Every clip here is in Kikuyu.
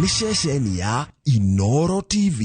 Nĩ ceceni ya Inoro TV.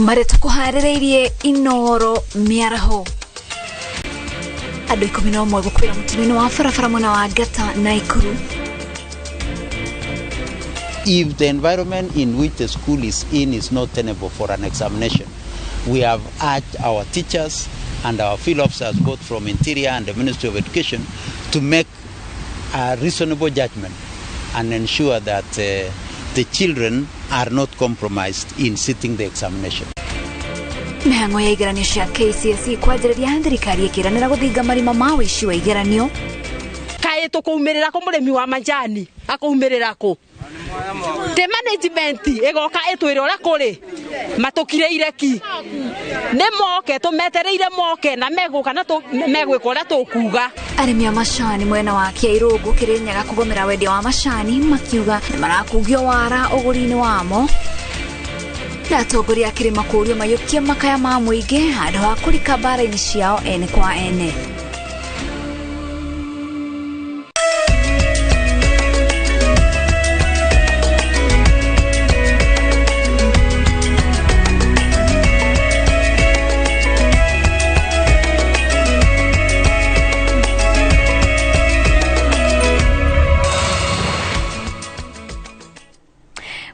Marĩa tũkũharĩrĩirie Inoro mĩaraho. Andũ 11 gũkuĩra mũtino-inĩ wa barabara mwena wa Ngata Naikuru. If the environment in which the school is in is not tenable for an examination, we have urged our teachers and our field officers, both from Interior and the Ministry of Education, to make a reasonable judgment and ensure that the children are not compromised in sitting the examination. Mĩhang'o ya igeranio cia KCSE kwanjĩrĩria thirikari ĩkĩranĩra gũthinga marima ma ũici wa igeranio. Kaĩ tũkũumĩrĩra kũ mũrĩmi wa majani akũumĩrĩra kũ? Te management ĩgoka ĩtwĩre ũrĩa kũrĩ matũkirĩire ki. Nĩ moke tũmetereire moke na megũka na megwĩka ũrĩa tũkuga. Arĩmi a macani mwena wa Kĩairũngũ Kĩrĩnyaga kũgomera wendia wa macani makiuga nĩ marakungio wara ũgũri-inĩ wamo. Na atongoria a kĩrĩma kũũrio maiyũkie makaya ma mũingĩ handũ ha kũrika mbara-inĩ ciao ene kwa ene.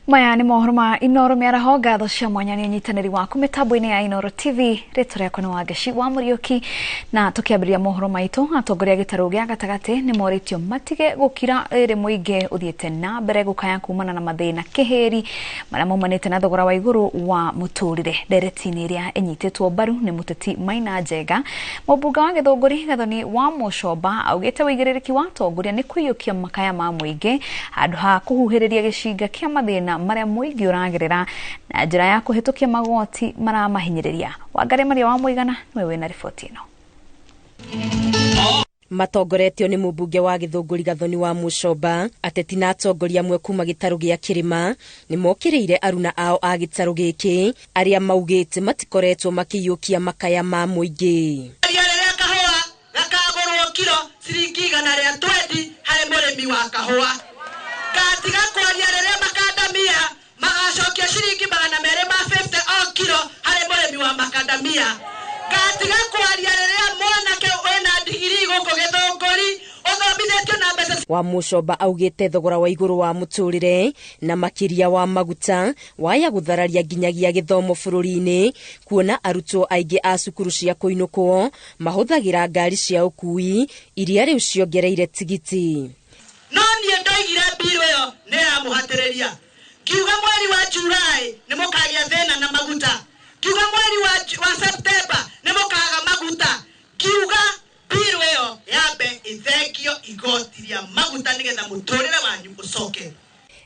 Maya nĩ mohoro ma Inoro mĩaraho. Ngatho cia mwanya nĩ ũnyitanĩri waku mĩtambo-inĩ ya Inoro TV. Rĩtwa rĩakwa nĩ Wangeci wa Mũriũki, na tũkĩambĩrĩria mohoro maitũ, atongoria a gĩtarũ gĩa gatagatĩ nĩ morĩtio matige gũkira rĩrĩ mũingĩ ũthiĩte na mbere gũkaya kumana na mathĩna kĩhĩri marĩa maumanĩte na thogora wa igũrũ wa mũtũrĩre. Ndereti-inĩ ĩrĩa ĩnyitĩtwo mbaru nĩ mũteti Maina Njenga, mũmbunge wa Gĩthũngũri Gathoni wa Mũcomba augĩte ũigĩrĩrĩki wa atongoria nĩ kũiyũkia makaya ma mũingĩ handũ ha kũhuhĩrĩria gĩcinga kĩa mathĩna marĩa mũingĩ ũragerera na njĩra ya kũhĩtũkia magoti maramahinyĩrĩria. Wangari Maria wa Mũigana nĩwe wĩna riboti ĩno. Matongoretio nĩ mũmbunge wa Gĩthũngũri Gathoni wa Mũcomba, ateti na atongoria amwe kuma gĩtarũ gĩa kĩrĩma nĩ mokĩrĩire aruna ao a gĩtarũ gĩkĩ arĩa maugĩte matikoretwo makĩiyũkia makaya ma mũingĩ. Rĩrĩa kahũa gakagũrwo kiro ciringi 120 harĩ mũrĩmi wa kahũa, gatiga kwaria rĩrĩa makandamia magacokia ciringi 250 o kiro harĩ mũrĩmi wa makandamia, gatiga kwaria rĩrĩa mwanake wĩna ndigiri gũkũ Gĩthũngũri ũthomithĩtio na mbeca. Wa Mũcomba augĩte thogora wa igũrũ wa mũtũrĩre na makĩria wa maguta waya gũthararia nginyagia gĩthomo bũrũri-inĩ, kuona arutwo aingĩ a cukuru cia kũinũkwo mahũthagĩra ngari cia ũkui iria rĩu ciongereire tigiti. No niĩ ndoigire mbirũ ĩyo nĩ yamũhatĩrĩria, ngiuga mweri wa Julai nĩ mũkagĩa thĩna na maguta, ngiuga mweri wa Septemba nĩ mũkaga maguta, ngiuga mbirũ ĩyo yambe ĩthengio igoti rĩa maguta nĩgetha mũtũrĩre wanyu ũcoke.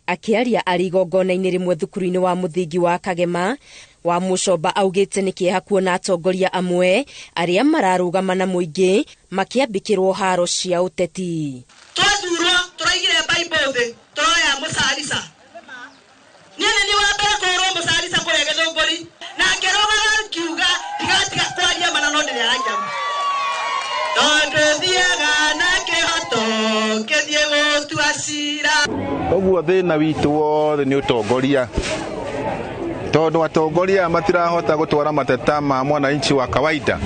Akĩaria arĩ igongona-inĩ rĩmwe thukuru-inĩ wa mũthingi wa Kagema, wa Mũcomba augĩte nĩ kĩeha kuona atongoria amwe arĩa mararũgama na mũingĩ makĩambĩkĩrwo haro cia ũteti. Twathurwo tũraigire Bible thĩ tũroya mũcarica. Niĩ nĩ niĩ wa mbere kũhũrwo mũcarica kũrĩa Gĩthũngũri, na ngĩrũgama ngiuga ndigatiga kwaria mana no ndĩrĩaragia ma. Tondũ thiaga na kĩhoto ngĩthiĩ gũtua cira. Ũguo thĩna witũ wothe nĩ ũtongoria, tondũ atongoria matirahota gũtwara mateta ma mwananchi wa kawaida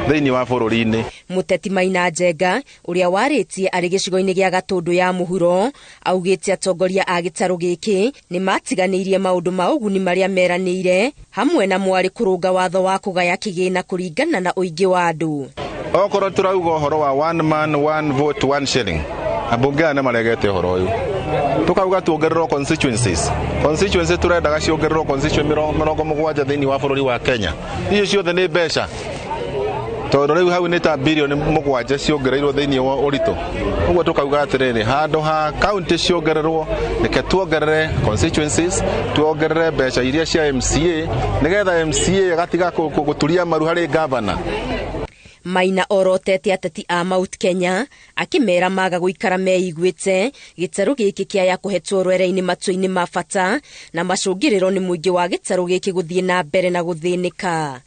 thĩinĩ wa bũrũri-inĩ. Mũteti Maina Njenga ũrĩa warĩtie arĩ gĩcigo-inĩ gĩa Gatũndũ ya mũhuro augĩte atongoria a gĩtarũ gĩkĩ nĩ matiganĩirie maũndũ ma ũguni marĩa meranĩire hamwe na mwarĩ kũrũnga watho wa kũgaya kĩgĩna kũringana na ũingĩ wa andũ. Okorwo tũrauga ũhoro wa one man one vote one shilling, ambunge aya nĩ maregete ũhoro ũyũ. Tukauga tuongererwo constituencies, constituencies turendaga ciongererwo constituency 70 thĩinĩ wa bũrũri wa Kenya. Icio ciothe nĩ mbeca. Tondũ rĩu hau nĩ ta bilioni 7 ciongereirwo thĩinĩ wa ũritũ. Ũguo tũkauga atĩrĩrĩ, handũ ha kaunti ciongererwo, reke tuongerere constituencies, tuongerere mbeca iria cia MCA, nĩgetha MCA agatiga gũturia maru harĩ gavana. Maina orotete ateti a Mount Kenya akĩmera maga gũikara meiguĩte gĩtarũ gĩkĩ kĩaya kũhetwo rwere-inĩ matua-inĩ ma bata na macũngĩrĩro nĩ mũingĩ wa gĩtarũ gĩkĩ gũthiĩ na mbere na gũthĩnĩka.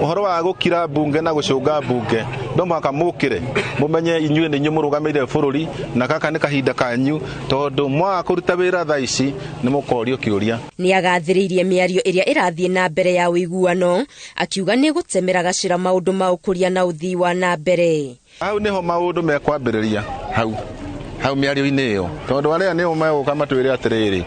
Ũhoro wa gũkira mbunge na gũcũnga mbunge no mũhaka mũkĩre mũmenye inyuĩ nĩ inyuĩ mũrũgamĩrĩire bũrũri na gaka nĩ kahinda kanyu, tondũ mwaga kũruta wĩra thaa ici nĩ mũkorio kĩũria. Nĩagathĩrĩirie mĩario ĩrĩa ĩrathiĩ na mbere ya ũiguano akiuga nĩ gũtemera gacĩra maũndũ ma ũkũria na ũthii wa na mbere. Hau nĩho maũndũ mekwambĩrĩria, hau mĩario-inĩ ĩyo, tondũ arĩa nĩo megũka matwĩre atĩrĩrĩ,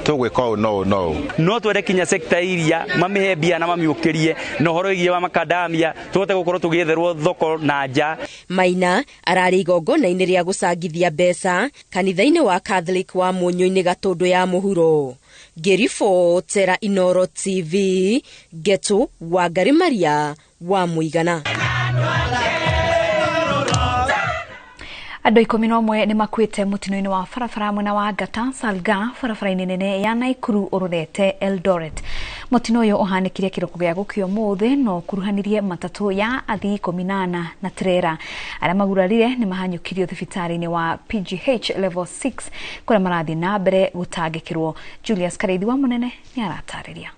tũgwĩka ũũ no ũũ no ũũ. No twende kinya sekta iria mamĩhe mbia na mamiũkĩrie na ũhoro wĩgiĩ wa makadamia tũhote gũkorwo tũgĩetherwo thoko na nja. Maina ararĩ igongona-inĩ rĩa gũcangithia mbeca kanitha-inĩ wa Catholic wa Mũnyũ-inĩ Gatũndũ ya Mũhuro. Ngĩribotera Inooro TV, Ngetu Wangari Maria wa Mũigana. Andũ 11 nĩ makuĩte mũtino-inĩ wa barabara mwena wa Ngata Salga barabara-inĩ nene ya Naikuru ũrorete Eldoret. Mũtino ũyũ ũhanĩkire kĩroko gĩa gũkĩa ũmũthĩ na ũkuruhanirie matatũ ya athii 14 na trera. Arĩa magurarire nĩ mahanyũkirio thibitarĩ-inĩ wa PGH level 6 kũrĩa marathiĩ na mbere gũtangĩkĩrwo. Julius Kareithi wa Mũnene nĩ aratarĩria.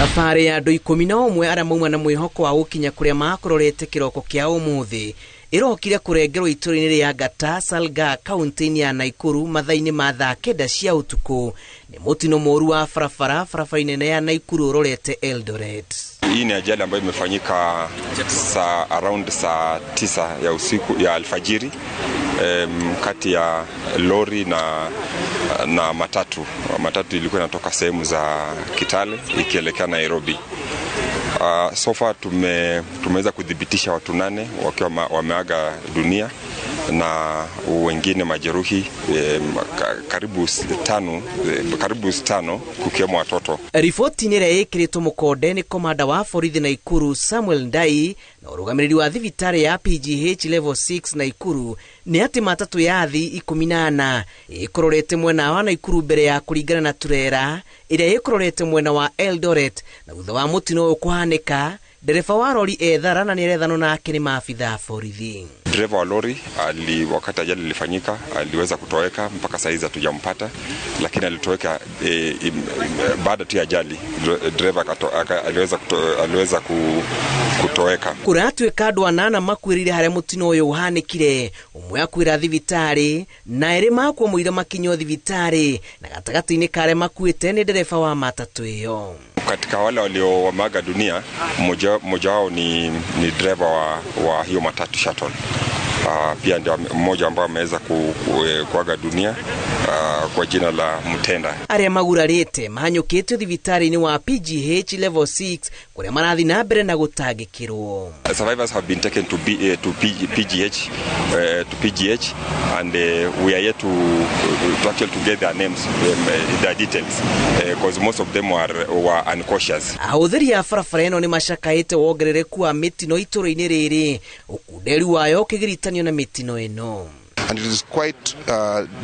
Thabarĩ ya andũ 11 arĩa mauma na mwĩhoko wa gũkinya kũrĩa makũrorete kĩroko kĩa ũmũthĩ ĩrokire kũrengerwo itũũra-inĩ rĩa Ngata Salga kaunti-inĩ ya Naikuru mathaa-inĩ ma thaa 9 cia ũtukũ nĩ mũtino mũũru wa barabara barabara-inĩ nene ya Naikuru ũrorete Eldoret. Hii ni ajali ambayo imefanyika saa around saa 9 ya usiku ya alfajiri, kati ya lori na matatu. Matatu ilikuwa inatoka sehemu za Kitale ikielekea Nairobi. So far tumeweza kudhibitisha watu 8 wakiwa wameaga dunia na wengine majeruhi karibu 5 kukiwemo watoto. Riboti nĩ ĩrĩa ĩkĩrĩtwo mũkonde nĩ komanda wa borithi Naikuru Samuel Ndai na ũrũgamĩrĩri wa thibitarĩ ya PGH level 6 Naikuru nĩ atĩ matatũ ya athii 14 ĩkũrorete mwena wa Naikuru mbere ya kũringana na turera ĩrĩa ĩkũrorete mwena wa Eldoret, na thutha wa mũtino ũyũ kũhanĩka ndereba wa rori ethara na nĩarethanwo nake nĩ maabithaa borithi. Dereva wa lori wakati ajali ilifanyika aliweza kutoweka, mpaka saa hizi hatujampata, lakini alitoweka baada tu ya ajali. Dereva aliweza kutoweka. Kũratuĩka andũ 8 makuĩrĩire harĩa mũtino ũyũ ũhanĩkire, ũmwe akuĩra thibitarĩ na erĩ makua mũira makinywo thibitarĩ, na gatagatĩ-inĩ ka arĩa makuĩte nĩ ndereba wa matatũ ĩyo. Katika wale walioaga dunia, mmoja wao ni dereva wa hiyo matatu shuttle. Pia ndio mmoja ambao ameweza kuaga dunia kwa jina la Mutenda. Arĩa magurarĩte mahanyũkĩtio thibitarĩ-inĩ wa PGH level 6 kũrĩa marathiĩ na mbere na gũtangĩkĩrwo. Survivors have been taken to PGH and we are yet to actually to get their names, their details, because most of them were unconscious. Ahũthĩri a barabara ĩno nĩ macakaĩte wongerereku wa mĩtino itũũra-inĩ rĩrĩ, ũkunderi wayo ũkĩgiritanio na mĩtino ĩno. And it is quite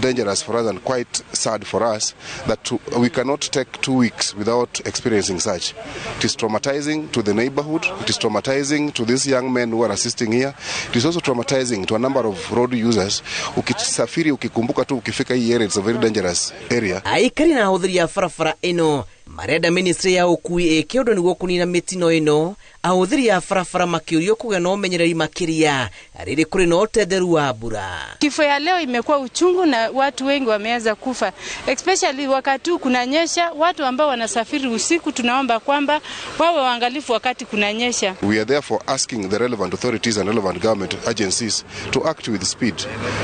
dangerous for us and quite sad for us that we cannot take 2 weeks without experiencing such. It is traumatizing to the neighborhood. It is traumatizing to these young men who are assisting here. It is also traumatizing to a number of road users. Ukisafiri ukikumbuka tu ukifika hii area, it's a very dangerous area. Aikari na ahũthĩri a barabara ĩno marenda ministry ya ũkui ĩke ũndũ nĩguo kũnina mĩtino ĩno, ahũthĩri a barabara makĩũrio kũgĩa na ũmenyereri makĩria rĩrĩ kũrĩ na ũtenderu wa mbura. Kifo ya leo imekuwa uchungu na watu wengi wameanza kufa, especially wakati kunanyesha. Watu ambao wanasafiri usiku tunaomba kwamba wawe waangalifu wakati kunanyesha. We are therefore asking the relevant authorities and relevant government agencies to act with speed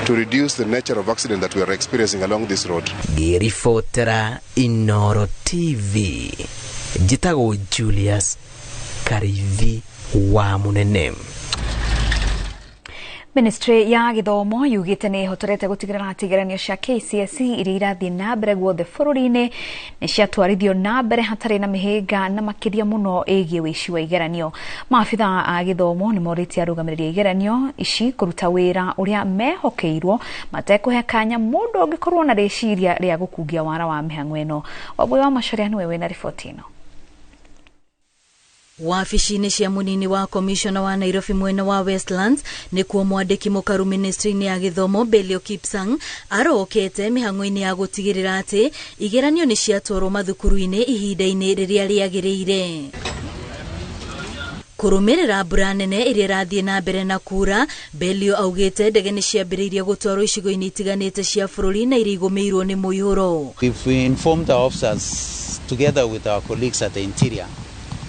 to reduce the nature of accident that we are experiencing along this road. Ngĩribotera Inooro TV, njĩtagwo Julius Karithi wa Mũnene. Ministry ya gĩthomo yugĩte nĩ ĩhotorete gũtigĩrĩra atĩ igeranio cia KCSE iria irathiĩ na mbere guothe bũrũri-inĩ nĩ ciatwarithio na mbere hatarĩ na mĩhĩnga na makĩria mũno ĩgiĩ wĩici wa igeranio. Maabitha a gĩthomo nĩ morĩtie arũgamĩrĩri a igeranio ici kũruta wĩra ũrĩa mehokeirwo matekũhe kanya mũndũ ũngĩkorwo na rĩciria rĩa gũkungia wara wa mĩhang'o ĩno. Wambui wa Macharia nĩwe wĩna riboti ĩno. Wabici-inĩ cia munini wa komishona wa Nairobi mwena wa Westlands nĩkuo mwandĩki mũkaru ministry-inĩ ya gĩthomo Belio Kipsang arokete mĩhang'o-inĩ ya gũtigĩrĩra atĩ igeranio nĩ ciatwarwo mathukuru-inĩ ihinda-inĩ rĩrĩa rĩagĩrĩire. Kũrũmĩrĩra mbura nene ĩrĩa ĩrathiĩ na mbere na kura, Belio augĩte ndege nĩ ciambĩrĩirie gũtwarwo icigo-inĩ itiganĩte cia bũrũri na iria igũmĩirwo nĩ mũihũro. If we informed our officers together with our colleagues at the interior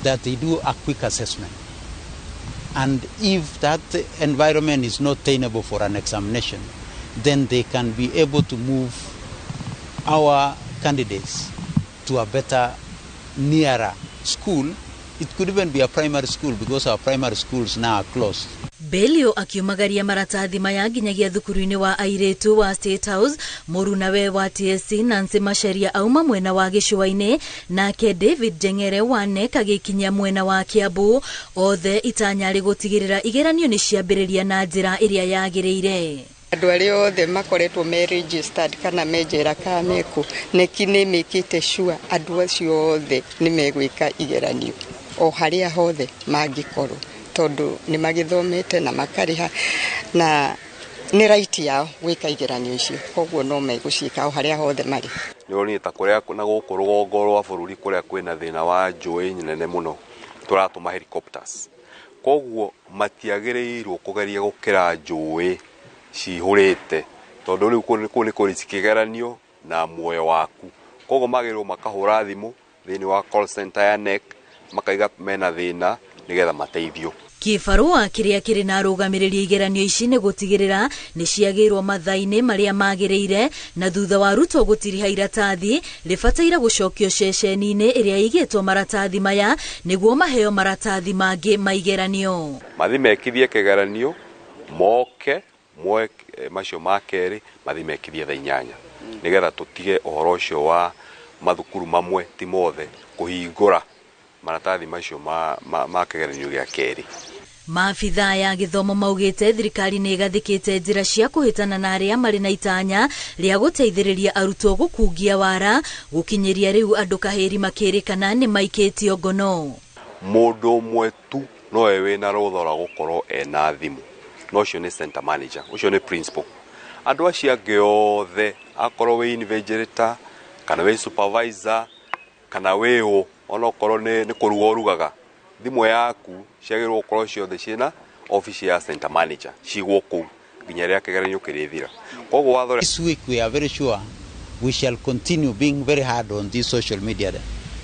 that they do a quick assessment, and if that environment is not tenable for an examination, then they can be able to move our candidates to a better, nearer school. It could even be a primary school, because our primary schools now are closed. Belio akiumagaria maratathi maya nginyagia thukuru-inĩ wa airĩtu wa State House, mũrunawe wa TSC Nancy Macharia auma mwena wa gĩcũa-inĩ, nake David Njeng'ere wa NEC agĩkinya mwena wa Kiambu. Othe itanya rĩ gũtigĩrĩra igeranio nĩ ciambĩrĩria na njĩra ĩrĩa yagĩrĩire. Andũ arĩa othe makoretwo me registered kana me njera kana mekũ, NEC nĩ mĩkĩte sure andũ acio othe nĩ megwĩka igeranio o harĩa hothe mangĩkorwo, tondũ nĩ magĩthomete na makarĩha na nĩ right yao gwĩka igeranio icio, koguo no megũciĩka o harĩa hothe marĩ. Nĩ ũronire ta kũrĩa na gũkũ rũgongo rwa bũrũri kũrĩa kwĩna thĩna wa njũĩ nene mũno tũratũma helicopters, koguo matiagĩrĩirwo kũgeria gũkĩra njũĩ cihũrĩte, tondũ rĩu kũu nĩ kũrici kĩgeranio na muoyo waku. Koguo magĩrĩirwo makahũra thimũ thĩinĩ wa call center ya NEC makaiga mena thĩna nĩgetha mateithio. Kĩbarũa kĩrĩa kĩrĩ na arũgamĩrĩri igeranio ici nĩ gũtigĩrĩra nĩ ciagĩrwo mathaa-inĩ marĩa magĩrĩire, na thutha wa arutwo gũtiriha iratathi rĩbataire gũcokio ceceni-inĩ ĩrĩa ĩigĩtwo maratathi maya nĩguo maheo maratathi mangĩ ma igeranio. Mathi mekithie kĩgeranio moke moe macio ma kerĩ mathi mekithie thaa 8 nĩgetha tũtige ũhoro ũcio wa mathukuru mamwe ti mothe kũhingũra maratathi macio ma kĩgeranio gĩa kerĩ. Maabitha ya gĩthomo maugĩte thirikari nĩ ĩgathĩkĩte njĩra cia kũhĩtana na arĩa marĩ na itanya rĩa gũteithĩrĩria arutwo gũkungia wara gũkinyĩria rĩu andũ kahĩri makĩrĩkana nĩ maikĩtio ngono. Mũndũ ũmwe tu nowe wĩna rũtha rwa gũkorwo ena thimũ, na ũcio nĩ center manager, ũcio nĩ principal. Andũ acio angĩ othe, akorwo wĩ invigilator kana wĩ supervisor kana wĩ ũ, onokorwo nĩ kũruga ũrugaga, thimũ yaku ciagĩrĩirwo gũkorwo ciothe ciĩna office ya center manager cigwo kũu nginya rĩrĩa kĩgeranio kĩrĩthira. Koguo watho This week we are very sure we shall continue being very hard on these social media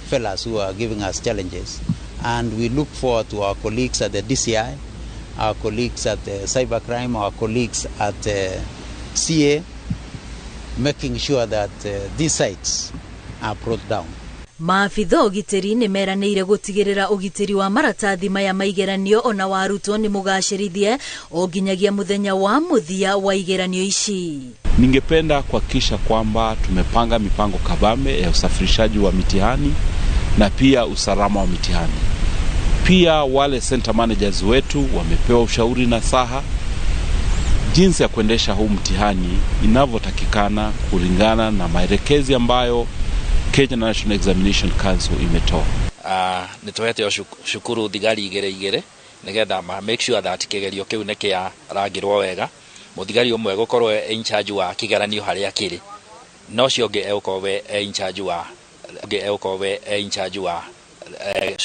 fellas who are giving us challenges, and we look forward to our colleagues at the DCI, our colleagues at the cybercrime, our colleagues at the CA, making sure that these sites are brought down. Maabitha ũgitĩri nĩ meranĩire gũtigĩrĩra ũgitĩri wa maratathi maya ma igeranio ona wa arutwo nĩ mũgacĩrithie o nginyagia mũthenya wa mũthia wa igeranio ici. Ningependa kuhakikisha kwamba tumepanga mipango kabambe ya usafirishaji wa mitihani na pia usalama wa mitihani. Pia wale center managers wetu wamepewa ushauri na saha jinsi ya kuendesha huu mtihani inavyotakikana kulingana na maelekezi ambayo Kenya National Examination Council imetoa. Nĩ tũhete cukuru thigari igĩrĩ igĩrĩ nĩgetha ma make sure that kĩgerio kĩu nĩ kĩarangĩrwo wega. Mũthigari ũmwe gũkorwo in charge wa kĩgeranio harĩa kĩrĩ, na ũcio ũngĩ egũkorwo in charge wa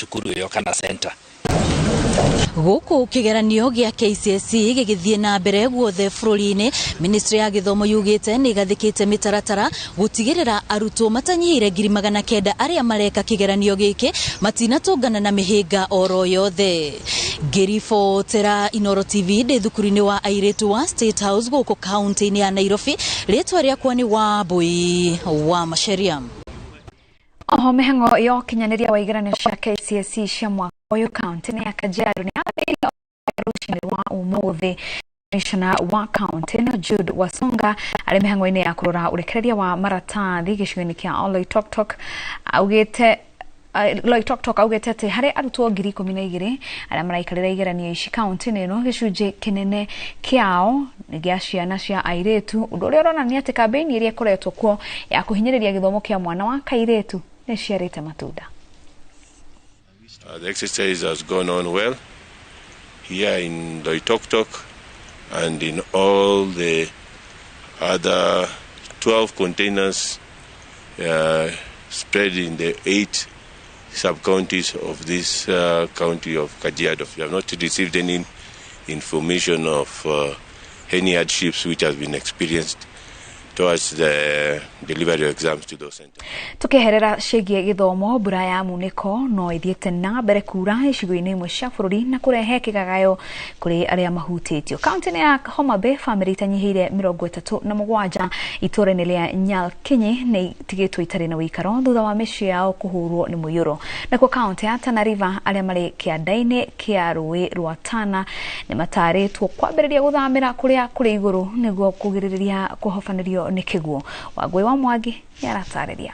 cukuru ĩyo kana center. Gũkũ kĩgeranio gĩa KCSE gĩgĩthiĩ na mbere guothe bũrũri-inĩ, ministry ya gĩthomo yugĩte nĩ ĩgathĩkĩte mĩtaratara gũtigĩrĩra arutwo matanyihĩire 900,000 arĩa mareka kĩgeranio gĩkĩ matinatũngana na mĩhĩnga oro yothe. Ngĩribotera Inooro TV ndĩ thukuru-inĩ wa airĩtu wa State House gũkũ kaunti-inĩ ya Nairobi, rĩtwa rĩakwa nĩ Wambui wa Macharia. Oho mĩhang'o ya ũkinyanĩria wa igeranio cia KCSE cia mwaka ũyũ kaunti-inĩ ya Kajiado nĩ yambĩrĩirie rũcinĩ rwa ũmũthĩ. Commissioner wa kaunti ĩno Jude Wasonga arĩ mĩhang'o-inĩ ya kũrora ũrekereria wa maratathi gĩcigo-inĩ kĩa Oloitoktok augĩte Loitoktok augĩte atĩ harĩ arutwo 12,000 arĩa maraikarĩra igeranio ici kaunti-inĩ ĩno gĩcunjĩ kĩnene kĩao nĩ gĩa ciana cia airĩtu, ũndũ ũrĩa ũronania atĩ kambĩini ĩrĩa ĩkoretwo kuo ya kũhinyĩrĩria gĩthomo kĩa mwana wa kairĩtu nĩ ĩciarĩte matunda. The exercise has gone on well here in Loitoktok and in all the other 12 containers spread in the 8 sub-counties of this county of Kajiado. We have not received any information of any hardships which has been experienced towards the delivery of exams to those centers. Tukiherera ciĩgiĩ gĩthomo, mbura ya munĩko no ĩthiĩte na mbere kura icigo-inĩ imwe cia bũrũri na kũrehe kĩgagayo kũrĩ arĩa mahutĩtio. Kaunti-inĩ ya Homa Bay, bamĩrĩ itanyihĩire 37 itũũra-inĩ rĩa Nyalkinyi nĩ itigĩtwo itarĩ na ũikaro thutha wa mĩciĩ yao kũhũrwo nĩ mũiyũro. Nakuo kaunti ya Tana River, arĩa marĩ kĩanda-inĩ kĩa rũĩ rwa Tana nĩ matarĩtwo kwambĩrĩria gũthamĩra kũrĩa kũrĩ igũrũ nĩguo kũgirĩrĩria kũhobanĩrio nĩ kĩguũ. Wangũi wa Mwangi nĩ aratarĩria.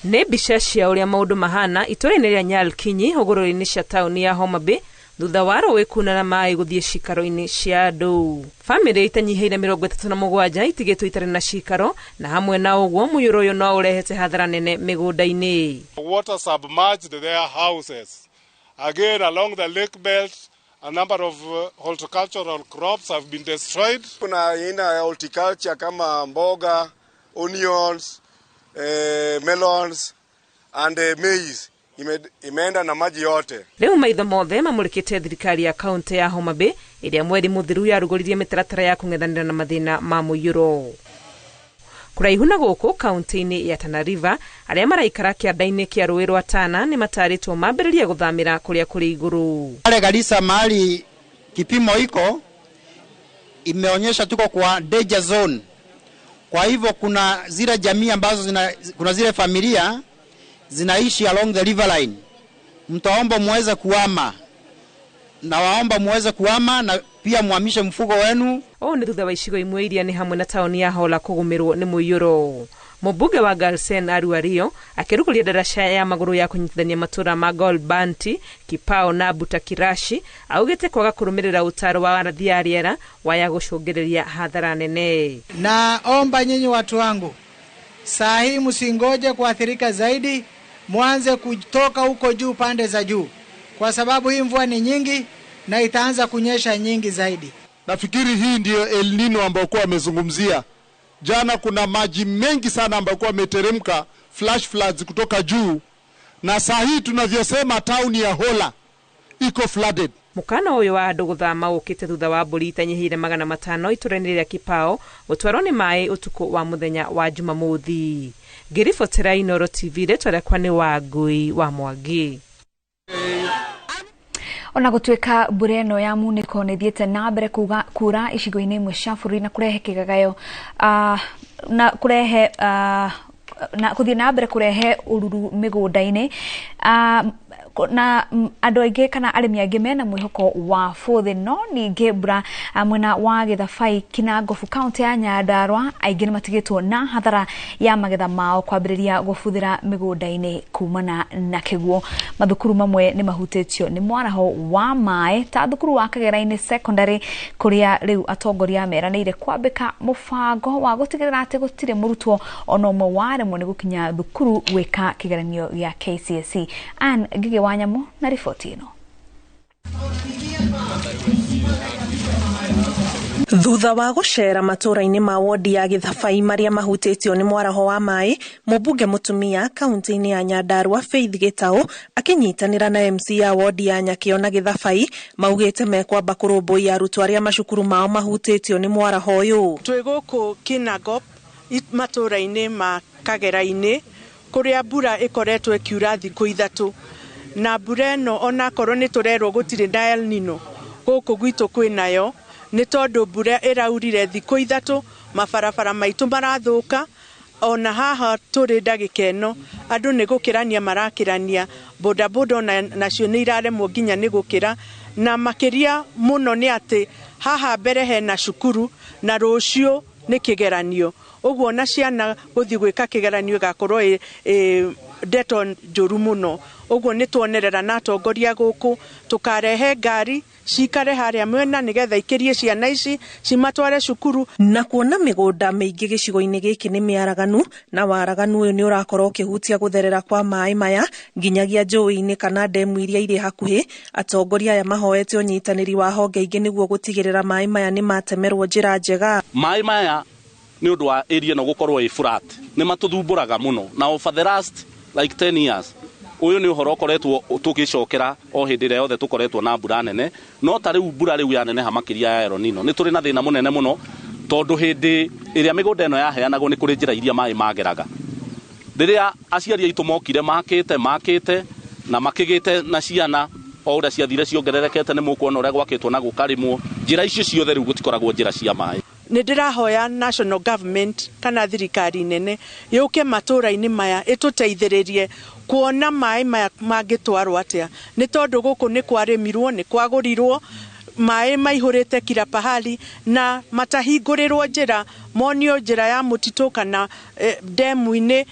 Nĩ mbica cia ũrĩa maũndũ mahana itũũra-inĩ rĩa Nyalkinyi hũgũrũrũ-inĩ cia taũni ya Homa Bay thutha wa rũĩ kuna na maĩ gũthiĩ cikaro-inĩ cia andũ. Bamĩrĩ itanyihĩire 37 itigĩtwo itarĩ na cikaro, na hamwe na ũguo mũiyũro ũyũ no ũrehete hathara nene mĩgũnda-inĩ. Water submerged their houses. Again, along the lake belt, a number of horticultural crops have been destroyed. Kuna aina ya horticulture kama mboga, onions, melons and maize imeenda na maji yote. Rĩu maitho mothe mamũrĩkĩte thirikari ya kaunti ya Homa Bay ĩrĩa mweri mũthiru yarugũririe mĩtaratara ya kũng'ethanĩra na mathĩna ma mũiyũro. Kũraihu na gũkũ kaunti-inĩ ya Tana River, arĩa maraikara kĩanda-inĩ kĩa rũĩ rwa Tana nĩ matarĩtwo mambĩrĩrie gũthamĩra kũrĩa kũrĩ igũrũ. Pale Garissa mahali kipimo iko imeonyesha tuko kwa danger zone. Kwa hivyo kuna zile jamii ambazo kuna zile familia zinaishi along the river line. Mtaomba muweze kuhama. Na waomba muweze kuhama na pia muhamishe mfugo wenu. Ũũ nĩ thutha wa icigo imwe iria nĩ hamwe na taũni ya Hola kũgũmĩrwo nĩ mũiyũro. Mũmbunge wa Garsen Aruario akĩrugũria ndaraca ya magũrũ ya kũnyitithania matũũra ma Golbanti, Kipao na Butakirashi augĩte kwaga kũrũmĩrĩra ũtaaro wa arathi ya rĩera waya gũcũngĩrĩria hathara nene. Naomba nyinyi watu wangu, saa hii msingoje kuathirika zaidi, mwanze kutoka huko juu pande za juu, kwa sababu hii mvua ni nyingi na itaanza kunyesha nyingi zaidi. Nafikiri hii ndiyo El Nino ambayo kwa amezungumzia jana. Kuna maji mengi sana ambayo kwa ameteremka, flash floods kutoka juu, na saa hii tunavyosema town ya Hola iko flooded. Mukana ũyũ wa andũ gũthama ũkĩte thutha wa mbũri itanyihĩire 500 itũũra-inĩ rĩa Kipao gũtwarwo nĩ maĩ ũtukũ wa mũthenya wa Jumamothi. Ngĩribotera Inooro TV, rĩtwa rĩakwa nĩ Wangũi wa Mwangi. Ona gũtuĩka mbura ĩno ya munĩko nĩ ĩthiĩte na mbere kura icigo-inĩ imwe cia bũrũri na kũrehe kĩgagayo na kũrehe na kũthiĩ na mbere kũrehe ũruru mĩgũnda-inĩ, na andũ aingĩ kana arĩmi aingĩ mena mwĩhoko wa bũthĩ. No ningĩ mbura mwena wa Gĩthabai Kinangobu kaunti ya Nyandarua aingĩ nĩ matigĩtwo na hathara ya magetha mao kwambĩrĩria gũbuthĩra mĩgũnda-inĩ kumana na kĩguũ. Mathukuru mamwe nĩ mahutĩtio nĩ mwaraho wa maĩ ta thukuru wa Kagera-inĩ Secondary kũrĩa rĩu atongoria meranĩire kwambĩka mũbango wa gũtigĩrĩra atĩ gũtirĩ mũrutwo ona ũmwe waremwo nĩ gũkinya thukuru gwĩka kĩgeranio gĩa KCSE. Ann Ngige wa Nyamu na riboti ĩno. Thutha wa gũcera matũũra-inĩ ma wodi ya Gĩthabai marĩa mahutĩtio nĩ mwaraho wa maĩ, mũmbunge mũtumia kaunti-inĩ ya Nyandarua Faith Gĩtaũ akĩnyitanĩra na MC ya wodi ya Nyakĩo na Gĩthabai maugĩte mekwamba kũrũmbũiya arutwo arĩa macukuru mao mahutĩtio nĩ mwaraho ũyũ. Twĩ gũkũ Kinangop matũũra-inĩ ma Kagera-inĩ kũrĩa mbura ĩkoretwo ĩkiura thikũ 3, na mbura ĩno onakorwo nĩ tũrerwo gũtirĩ na El Nino gũkũ gwitũ kwĩnayo nĩ tondũ mbura ĩraurire thikũ 3, mabarabara maitũ marathũka, Ona haha tũrĩ ndagĩka ĩno andũ nĩ gũkĩrania marakĩrania, bodaboda ona nacio nĩ iraremwo nginya nĩ gũkĩra, na makĩria mũno nĩ atĩ haha mbere hena cukuru na rũciũ nĩ kĩgeranio, ũguo na ciana gũthiĩ gwĩka kĩgeranio ĩgakorwo ĩ ndeto njũru mũno. Ũguo nĩ tuonerera na atongoria gũkũ tũkarehe ngari cikare harĩa mwena nĩgetha ikĩrie ciana ici cimatware cukuru. Na kuona mĩgũnda mĩingĩ gĩcigo-inĩ gĩkĩ nĩ mĩaraganu, na waraganu ũyũ nĩ ũrakorwo ũkĩhutia gũtherera kwa maĩ maya nginyagia njũĩ-inĩ kana ndemu iria irĩ hakuhĩ, atongoria aya mahoete ũnyitanĩri wa honge ingĩ nĩguo gũtigĩrĩra maĩ maya nĩ matemerwo njĩra njega. Maĩ maya nĩ ũndũ wa area ĩno gũkorwo ĩ flat nĩ matũthumbũraga mũno, na over the last like 10 years ũyũ nĩ ũhoro ũkoretwo tũgĩcokera o hĩndĩ ĩrĩa yothe tũkoretwo na mbura nene, no ta rĩu mbura rĩu yaneneha makĩria ya El Nino nĩ tũrĩ na thĩna mũnene mũno, tondũ hĩndĩ ĩrĩa mĩgũnda ĩno yaheanagwo nĩ kũrĩ njĩra iria maĩ mageraga. Rĩrĩa aciari aitũ mokire makĩte na makĩgĩte na ciana o ũrĩa ciathire ciongererekete, nĩ mũkuona ũrĩa gwakĩtwo na gũkarĩmwo, njĩra icio ciothe rĩu gũtikoragwo njĩra cia maĩ. Nĩ ndĩrahoya national government kana thirikari nene yũke matũũra-inĩ maya ĩtũteithĩrĩrie kuona maĩ maya mangĩtwarwo atĩa, nĩ tondũ gũkũ nĩ kwarĩmirwo, nĩ kwagũrirwo, maĩ maihũrĩte kila pahali na matahingũrĩrwo njĩra, monio njĩra ya mũtitũ kana ndemu-inĩ.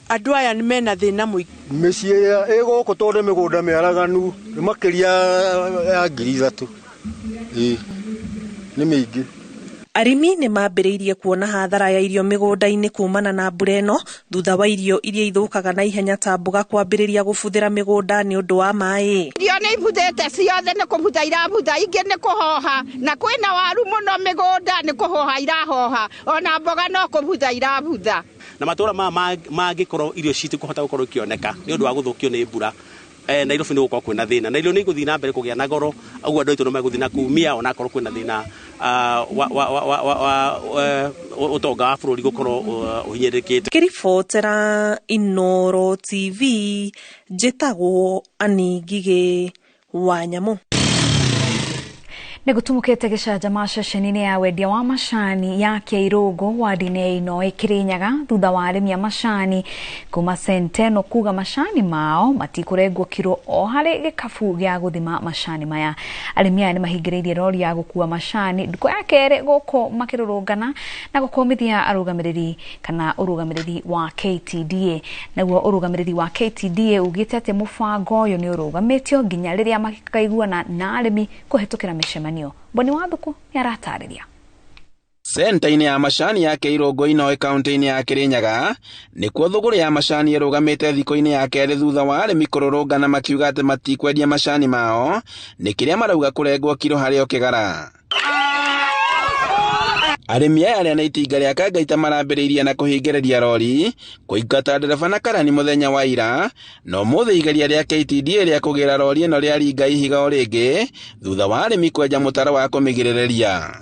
Andũ aya nĩ mena thĩna mũingĩ. Mĩciĩ ĩrĩa ĩ gũkũ tondũ mĩgũnda mĩaraganu nĩ makĩria ya 3,000, ĩĩ nĩ mĩingĩ. Arĩmi nĩ mambĩrĩirie kuona hathara ya irio mĩgũnda-inĩ kumana na mbura ĩno thutha wa irio iria ithũkaga na ihenya ta mboga kwambĩrĩria gũbuthĩra mĩgũnda nĩ ũndũ wa maĩ. Irio nĩ ibuthĩte ciothe, nĩ kũbutha irabutha, ingĩ nĩ kũhoha, na kwĩna waru mũno mĩgũnda nĩ kũhoha irahoha, ona mboga no kũbutha irabutha. Na matũũra maya mangĩkorwo irio citikũhota gũkorwo ikĩoneka nĩ ũndũ wa gũthũkio nĩ mbura, Nairobi nĩ gũkorwo kwĩna thĩna, na irio nĩ igũthiĩ na mbere kũgĩa na goro, ũguo andũ aitũ nĩ megũthiĩ na kumia onakorwo kwĩna thĩna wa ũtonga wa bũrũri gũkorwo ũhinyĩrĩrĩkĩte. Ngĩribotera Inooro TV, njĩtagwo Annie Ngigĩ wa Nyamũ. Nĩ gũtumũkĩte gĩcanjama ceceni-inĩ ya wendia wa macani ya Kĩirũngũ wadi-inĩ ya Inoĩ Kĩrĩnyaga thutha wa arĩmi a macani kuma Senteno kuga macani mao matikũrengwo kiro o harĩ gĩkabu gĩa gũthima macani maya. Arĩmi aya nĩ mahingĩrĩirie rori ya gũkua macani ndukũ ya kerĩ gũkũ makĩrũrũngana na gũkũmithia arũgamĩrĩri kana ũrũgamĩrĩri wa KTDA. Naguo ũrũgamĩrĩri wa KTDA ugĩte atĩ mũbango ũyũ nĩ ũrũgamĩtio nginya rĩrĩa makaiguana na arĩmi kũhetũkĩra mĩcemanio. Boni Wathuku nĩ aratarĩria. Centa-inĩ ya macani ya Kĩirũngũ Inoĩ kaunti-inĩ ya Kĩrĩnyaga nĩkuo thũgũrĩ ya macani ĩrũgamĩte thikũ-inĩ ya kerĩ thutha wa arĩmi kũrũrũngana makiuga atĩ matikwendia macani mao nĩ kĩrĩa marauga kũrengwo kiro harĩ o kĩgara. Arĩmi aya arĩa nĩ itinga rĩa Kangaita marambĩrĩirie na kũhingĩrĩria rori kũingata ndereba na karani mũthenya wa ira, na ũmũthĩ igeria rĩa KTDA rĩa kũgĩra rori ĩno rĩaringa ihiga o rĩngĩ thutha wa arĩmi kwenja mũtaro wa kũmĩgirĩrĩria.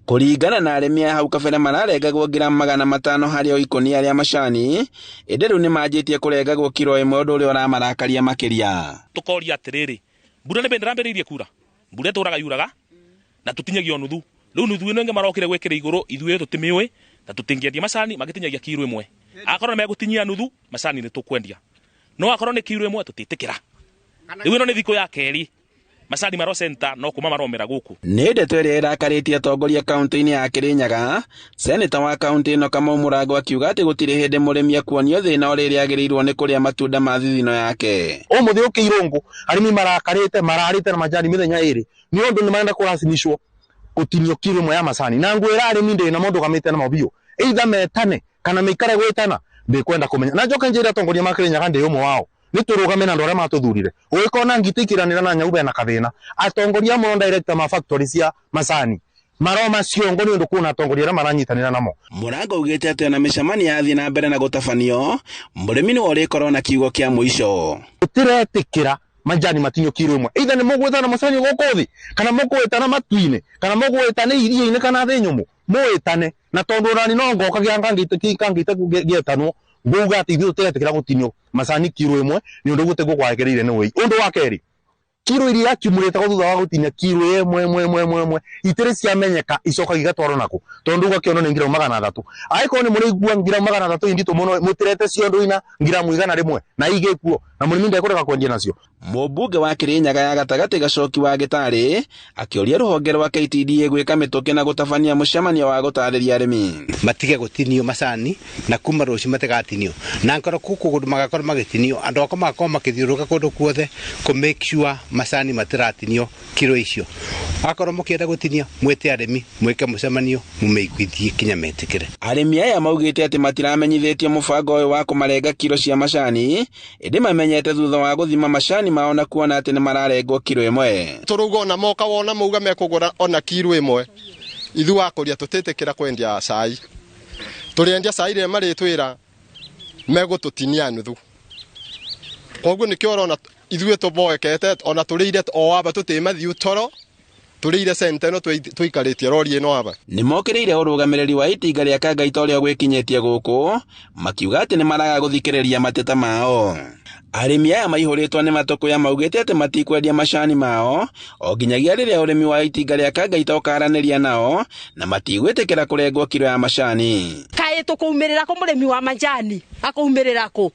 Kũringana na arĩmi aya hau kabere mararengagwo ngiramu 500 harĩ o ikũnia rĩa macani, ĩndĩ rĩu nĩmanjĩtie kũrengagwo kiro 1, ũndũ ũrĩa ũramarakaria makĩria. Tũkoria atĩrĩrĩ, mbura nĩ ĩrambĩrĩirie kura, mbura ĩtũraga yuraga na tũtinyagia nuthu, rĩu nuthu ĩno ĩngĩ marokire gwĩkĩra igũrũ ithuĩ tũtimĩũĩ na tũtingĩendia macani magĩtinyagia kiro 1. Akorwo nĩ megũtinyia nuthu macani nĩ tũkwendia, no akorwo nĩ kiro 1 tũtiĩtĩkĩra. Rĩu ĩno nĩ thikũ ya kerĩ macani maro center no kuma maromera gũkũ. Nĩ ndeto ĩrĩa ĩrakarĩtie atongoria kaunti-inĩ ya Kĩrĩnyaga, seneta wa kaunti ĩno Kamau Mũrango akiuga atĩ gũtirĩ hĩndĩ mũrĩmi akuonio thĩna o rĩrĩa agĩrĩirwo nĩ kũrĩa matunda ma thithino yake. Ũmũthĩ Kĩirũngũ arĩmi marakarĩte mararĩte na majani mĩthenya ĩrĩ nĩ ũndũ nĩ marenda kũracimicwo gũtinio kiro 1 ya macani, na ngwĩra arĩmi ndĩ na mũndũgamĩte na mabiũ either metane kana maikare gwĩtana ndĩkwenda kũmenya. Na njoke njĩre atongoria ma Kĩrĩnyaga ndĩ ũmwe wao, nĩ tũrũgame na andũ arĩa matũthurire. Ũgĩkona ngiti ikiranĩra na nyau bena kathĩna, atongoria amwe director ma factory cia macani maroma ciongo nĩ ũndũ kuona atongoria arĩa maranyitanĩra namo. Mũrango ugĩte atĩ ona mĩcemanio yathiĩ na mbere na gũtabanio, mũrĩmi nĩwe ũrĩkorwo na kiugo kĩa mũico. Tũtiretĩkĩra majani matinio kiro 1, either nĩ mũgwĩtana macani gũkũ thĩ kana mũgwĩtana matu-inĩ kana mũgwĩtana iria-inĩ kana thĩ nyũmũ, mũĩtane. Na tondũ onani no ngoka kangĩte gĩetanwo nguga atĩ ithuĩ tũtiretĩkĩra gũtinio macani kiro 1 nĩ ũndũ ũguo tiguo kwagĩrĩire nĩ wĩi. Ũndũ wa kerĩ, Kiro iria accumulate thutha wa gutinia kiro ĩmwe ĩmwe ĩmwe ĩmwe ĩmwe itirĩ ciamenyeka icokaga igatwarwo nakũ tondu ũgakĩona nĩ ngiramu 300. Angĩkorwo nĩ mũraigua ngiramu 300 inditũ mũno mũtirete ciondo ina ngiramu 100 na igĩkuo na mũrĩmi ndekũrega kwendia nacio. Mũmbunge wa Kirinyaga ya gatagatĩ Gacoki wa Gĩtarĩ akĩũria rũhonge rwa KTDA gwĩka mĩtũkĩ na gũtabania mũcemanio wa gũtarĩria arĩmi matige gũtinio macani na kuma rũciũ matigatinio na ngoro kũkũ kũndũ magakorwo magĩtinio andũ akwa magakorwo makĩthiũrũrũka kũndũ kuothe kũ make sure macani matiratinio kiro icio. Akorwo mũkĩenda gũtinia mwĩte arĩmi mwĩke mũcemanio mũmeiguithie kinya metĩkĩre. Arĩmi aya maugĩte atĩ matiramenyithĩtio mũbango ũyũ wa kũmarenga kiro cia macani ĩndĩ mamenyete thutha wa gũthima macani mao na kuona atĩ nĩ mararengwo kiro ĩmwe. Tũrauga ona moka wona mauga mekũgũra ona kiro ĩmwe ithuĩ akũria tũtĩtĩkĩra kwendia cai. Tũrĩendia cai rĩrĩa marĩtwĩra megũtũtinia nuthu. Koguo nĩkĩo ũrona ithuĩ tũboekete ona tũrĩire o aba tũtĩmathiu toro tũrĩire centa ĩno tũikarĩtie rori ĩno aba. Nĩmokĩrĩire ũrũgamĩrĩri wa itinga rĩa Kangaita ũrĩa gwĩkinyĩtie gũkũ makiuga atĩ nĩmaraga gũthikĩrĩria mateta mao. Arĩmi aya maihũrĩtwo nĩ matũkũya maugĩte atĩ matikwendia macani mao o nginyagia rĩrĩa ũrĩmi wa itinga rĩa Kangaita ũkaranĩria nao na matigwĩtĩkĩra kũrengwo kiro ya macani. Kaĩ tũkũumĩrĩra kũ mũrĩmi wa majani akũumĩrĩra kũ?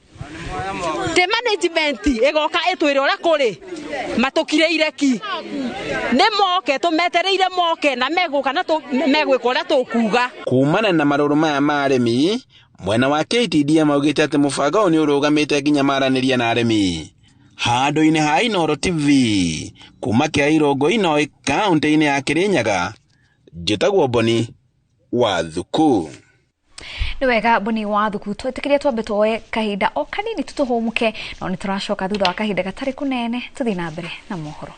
Te management ĩgoka ĩtwĩre ũrĩa kũrĩ matũkirĩire ki nĩ moke tũmetereire moke na megũka na megwĩka ũrĩa tũkuga. Kumana na marũrũ maya ma arĩmi mwena wa KTDA maugĩte atĩ mũbango ũyũ nĩ ũrũgamĩte nginya maranĩria na arĩmi. Handũ-inĩ ha Inooro TV kuma Kĩairongo Inoĩ kaũntĩ-inĩ ya Kĩrĩnyaga, njĩtagwo Boni wa Thuku. Nĩ wega Boni wa Thuku, twĩtĩkĩrie twambe tuoe kahinda o kanini tũtũhũmũke no nĩ tũracoka thutha wa kahinda gatarĩ kũnene tũthiĩ na mbere na mohoro.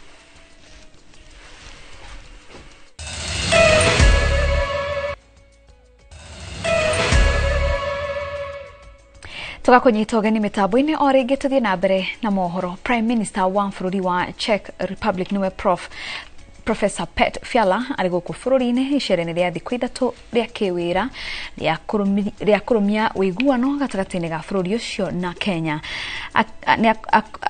Tũgakũnyita ũgeni mĩtambo-inĩ o rĩngĩ tũthiĩ na mbere na mohoro. Prime Minister wa bũrũri wa Czech Republic nĩwe Professor Petr Fiala arĩ gũkũ bũrũri-inĩ icera-inĩ rĩa thikũ 3 rĩa kĩwĩra rĩa kũrũmia ũiguano gatagatĩ-inĩ ga bũrũri ũcio na Kenya.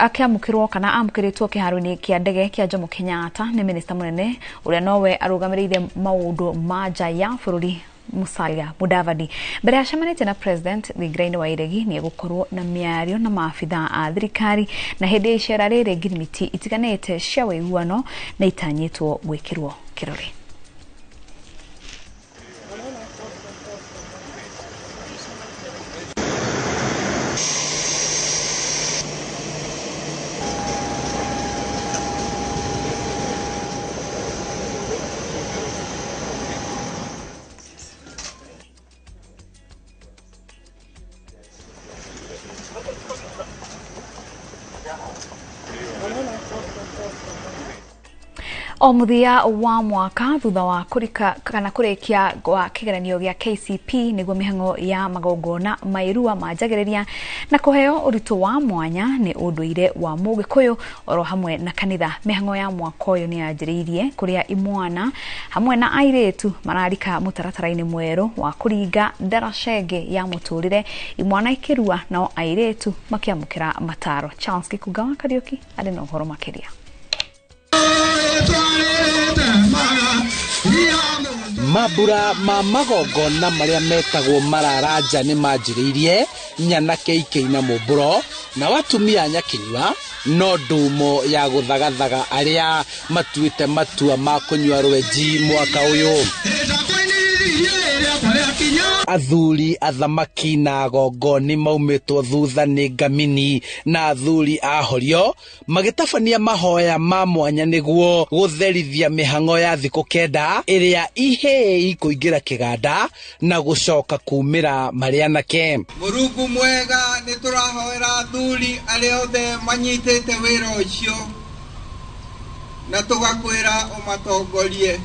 Akĩamũkĩrwo kana amũkĩrĩtwo kĩharo-inĩ kĩa ndege kĩa Jomo Kenyatta nĩ minista mũnene ũrĩa nowe arũgamĩrĩire maũndũ ma nja ya bũrũri Musalia Mudavadi. Mbere acemanĩtie na President thingira-inĩ wa Iregi nĩ egũkorwo na mĩario na maabithaa a thirikari na hĩndĩ ya icera rĩrĩ ngirimiti itiganĩte cia ũiguano na itanyĩtwo gwĩkĩrwo kĩrore. O mũthia wa mwaka thutha wa kũrika kana kũrĩkia gwa kĩgeranio gĩa KCP nĩguo mĩhang'o ya magongona mairua manjagĩrĩria na kũheo ũritũ wa mwanya nĩ ũndũire wa Mũgĩkũyũ oro hamwe na kanitha. Mĩhang'o ya mwaka ũyũ nĩ yanjĩrĩirie kũrĩa imwana hamwe na airĩtu mararika mũtaratara-inĩ mwerũ wa kũringa ndaracenge ya mũtũrĩre, imwana ikĩrua nao airĩtu makĩamũkĩra mataro. Charles Gĩkunga wa Kariũki arĩ na ũhoro makĩria. Mambura ma magongona marĩa metagwo mararanja nĩ manjĩrĩirie nyanake ikĩina mũmbũro na watumia nyakinyua no ndumo ya gũthagathaga arĩa matuĩte matua ma kũnyua rwenji mwaka ũyũ. Athuri athamaki na agongoni maumĩtwo thutha nĩ ngamini na athuri a horio magĩtabania mahoya ma mwanya nĩguo gũtherithia mĩhang'o ya thikũ 9 ĩrĩa ihĩĩ ikũingĩra kĩganda na gũcoka kumĩra marĩ anake. Mũrungu mwega, nĩ tũrahoera athuri arĩa othe manyitĩte wĩra ũcio na tũgakwĩra ũmatongorie.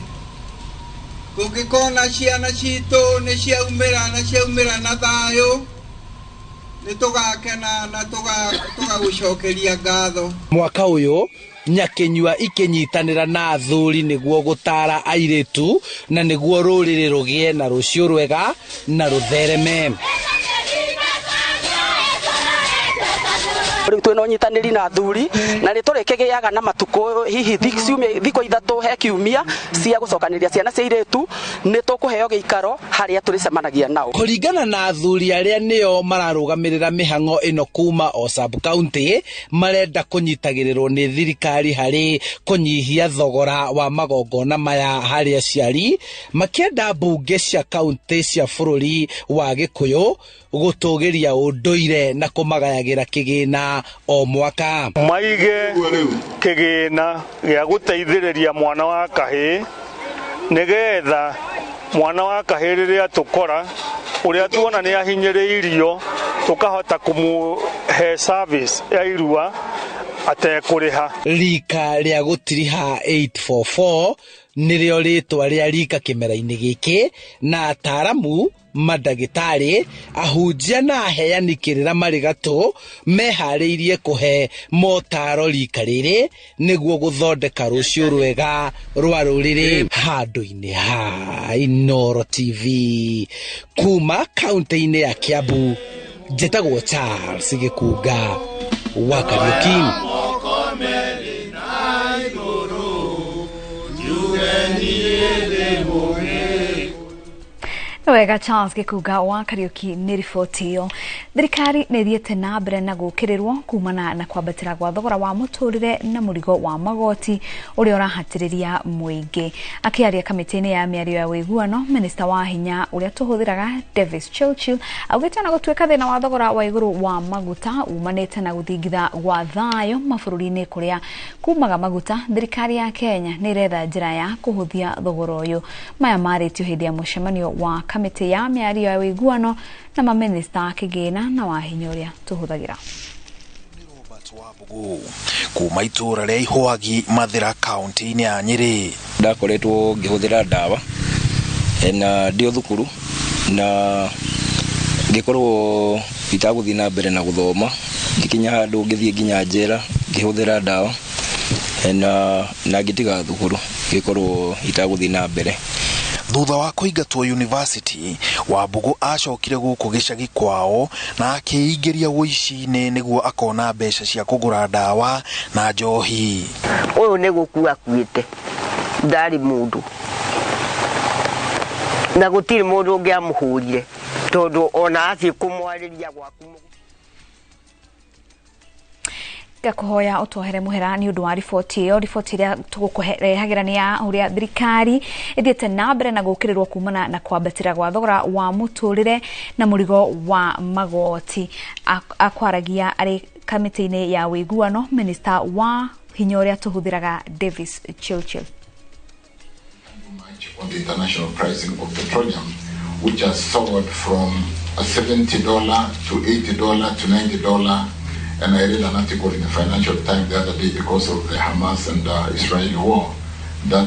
Tũngĩkona ciana citũ nĩ ciaumĩra na ciaumĩra na thayũ, nĩ tũgakena na tũgagũcokeria ngatho. Mwaka ũyũ nyakinyua ikĩnyitanĩra na athuri nĩguo gũtara airĩtu na nĩguo rũrĩrĩ rũgĩe na rũciũ rwega na rũthereme. Rĩu twĩna ũnyitanĩri na athuri na nĩ tũrĩkĩgĩaga na matukũ hihi thikũ 3 he kiumia cia gũcokanĩria ciana cia airĩtu, nĩ tũkũheo gĩikaro harĩa tũrĩcemanagia nao. Kũringana na athuri arĩa nĩo mararũgamĩrĩra mĩhang'o ĩno kuma o sub county, marenda kũnyitagĩrĩrwo nĩ thirikari harĩ kũnyihia thogora wa magongona maya harĩ aciari, makĩenda mbunge cia kaunti cia bũrũri wa Gĩkũyũ gũtũgĩria ũndũire na kũmagayagĩra kĩgĩna o mwaka. Maige kĩgĩna gĩa gũteithĩrĩria mwana wa kahĩĩ nĩgetha mwana wa kahĩĩ rĩrĩa tũkora ũrĩa tuona nĩ ahinyĩrĩirio tũkahota kũmũhe service ya irua atekũrĩha. Rika rĩa gũtiriha 844 nĩrĩo rĩtwa rĩa rika kĩmera-inĩ gĩkĩ, na ataaramu, mandagĩtarĩ, ahunjia na aheani kĩrĩra marĩ gatũ meharĩirie kũhe motaro rika rĩrĩ nĩguo gũthondeka rũciũ rwega rwa rũrĩrĩ. Handũ-inĩ ha Inooro TV kuma kaunti-inĩ ya Kiambu, njĩtagwo Charles Gĩkunga wa Kariuki. Wega Charles Gĩkunga wa Kariuki nĩ riboti ĩyo. Thirikari nĩ ĩthiĩte na mbere na gũkĩrĩrwo kumana na kwambatĩra gwa thogora wa mũtũrĩre na mũrigo wa magoti ũrĩa ũrahatĩrĩria mũingĩ. Akĩaria kamĩtĩ-inĩ ya mĩario ya ũiguano, minista wa hinya ũrĩa tũhũthĩraga Davis Churchill augĩte ona gũtuĩka thĩna wa thogora wa igũrũ wa maguta umanĩte na gũthingitha gwa thayũ mabũrũri-inĩ kũrĩa kumaga maguta, thirikari ya Kenya nĩ ĩretha njĩra ya kũhũthia thogora ũyũ. Maya marĩtio hĩndĩ ya mũcemanio wa kamĩtĩ ya mĩario ya ũiguano na mamĩnĩsta a kĩgĩna na wa hinya ũrĩa tũhũthagĩra. Kuma itũra rĩa Ihwagi Mathĩra kaunti-inĩ ya Nyĩrĩ, ndakoretwo ngĩhũthĩra ndawa na ndĩ o thukuru na ngĩkorwo itagũthiĩ na mbere na gũthoma, ngĩkinya handũ ngĩthiĩ nginya njera ngĩhũthĩra ndawa na ngĩtiga thukuru ngĩkorwo itagũthiĩ na mbere. Thutha wa kũingatwo university, Wambũgũ acokire gũkũ gĩcagi kwao na akĩingĩria ũici-inĩ nĩguo akona mbeca cia kũgũra ndawa na njohi. Ũyũ nĩ gũkua akuĩte, ndarĩ mũndũ na gũtirĩ mũndũ ũngĩ amũhũrire tondũ ona athiĩ kũmwarĩria gwaku. Ngakuhoya ũtwohere mũhera nĩ ũndũ wa riboti ĩyo. Riboti ĩrĩa tũgũkũrehagĩra nĩ ya ũrĩa thirikari ĩthiĩte na mbere na gũkĩrĩrwo kumana na kwambatĩra gwa thogora wa mũtũrĩre na mũrigo wa magoti. Akwaragia arĩ kamĩtĩ-inĩ ya ũiguano, minista wa hinya ũrĩa tũhũthĩraga Davis Churchill. On the international pricing of petroleum, which has soared from $70 to $80 to $90. And I read an article in the Financial Times the other day because of the Hamas and Israeli war, that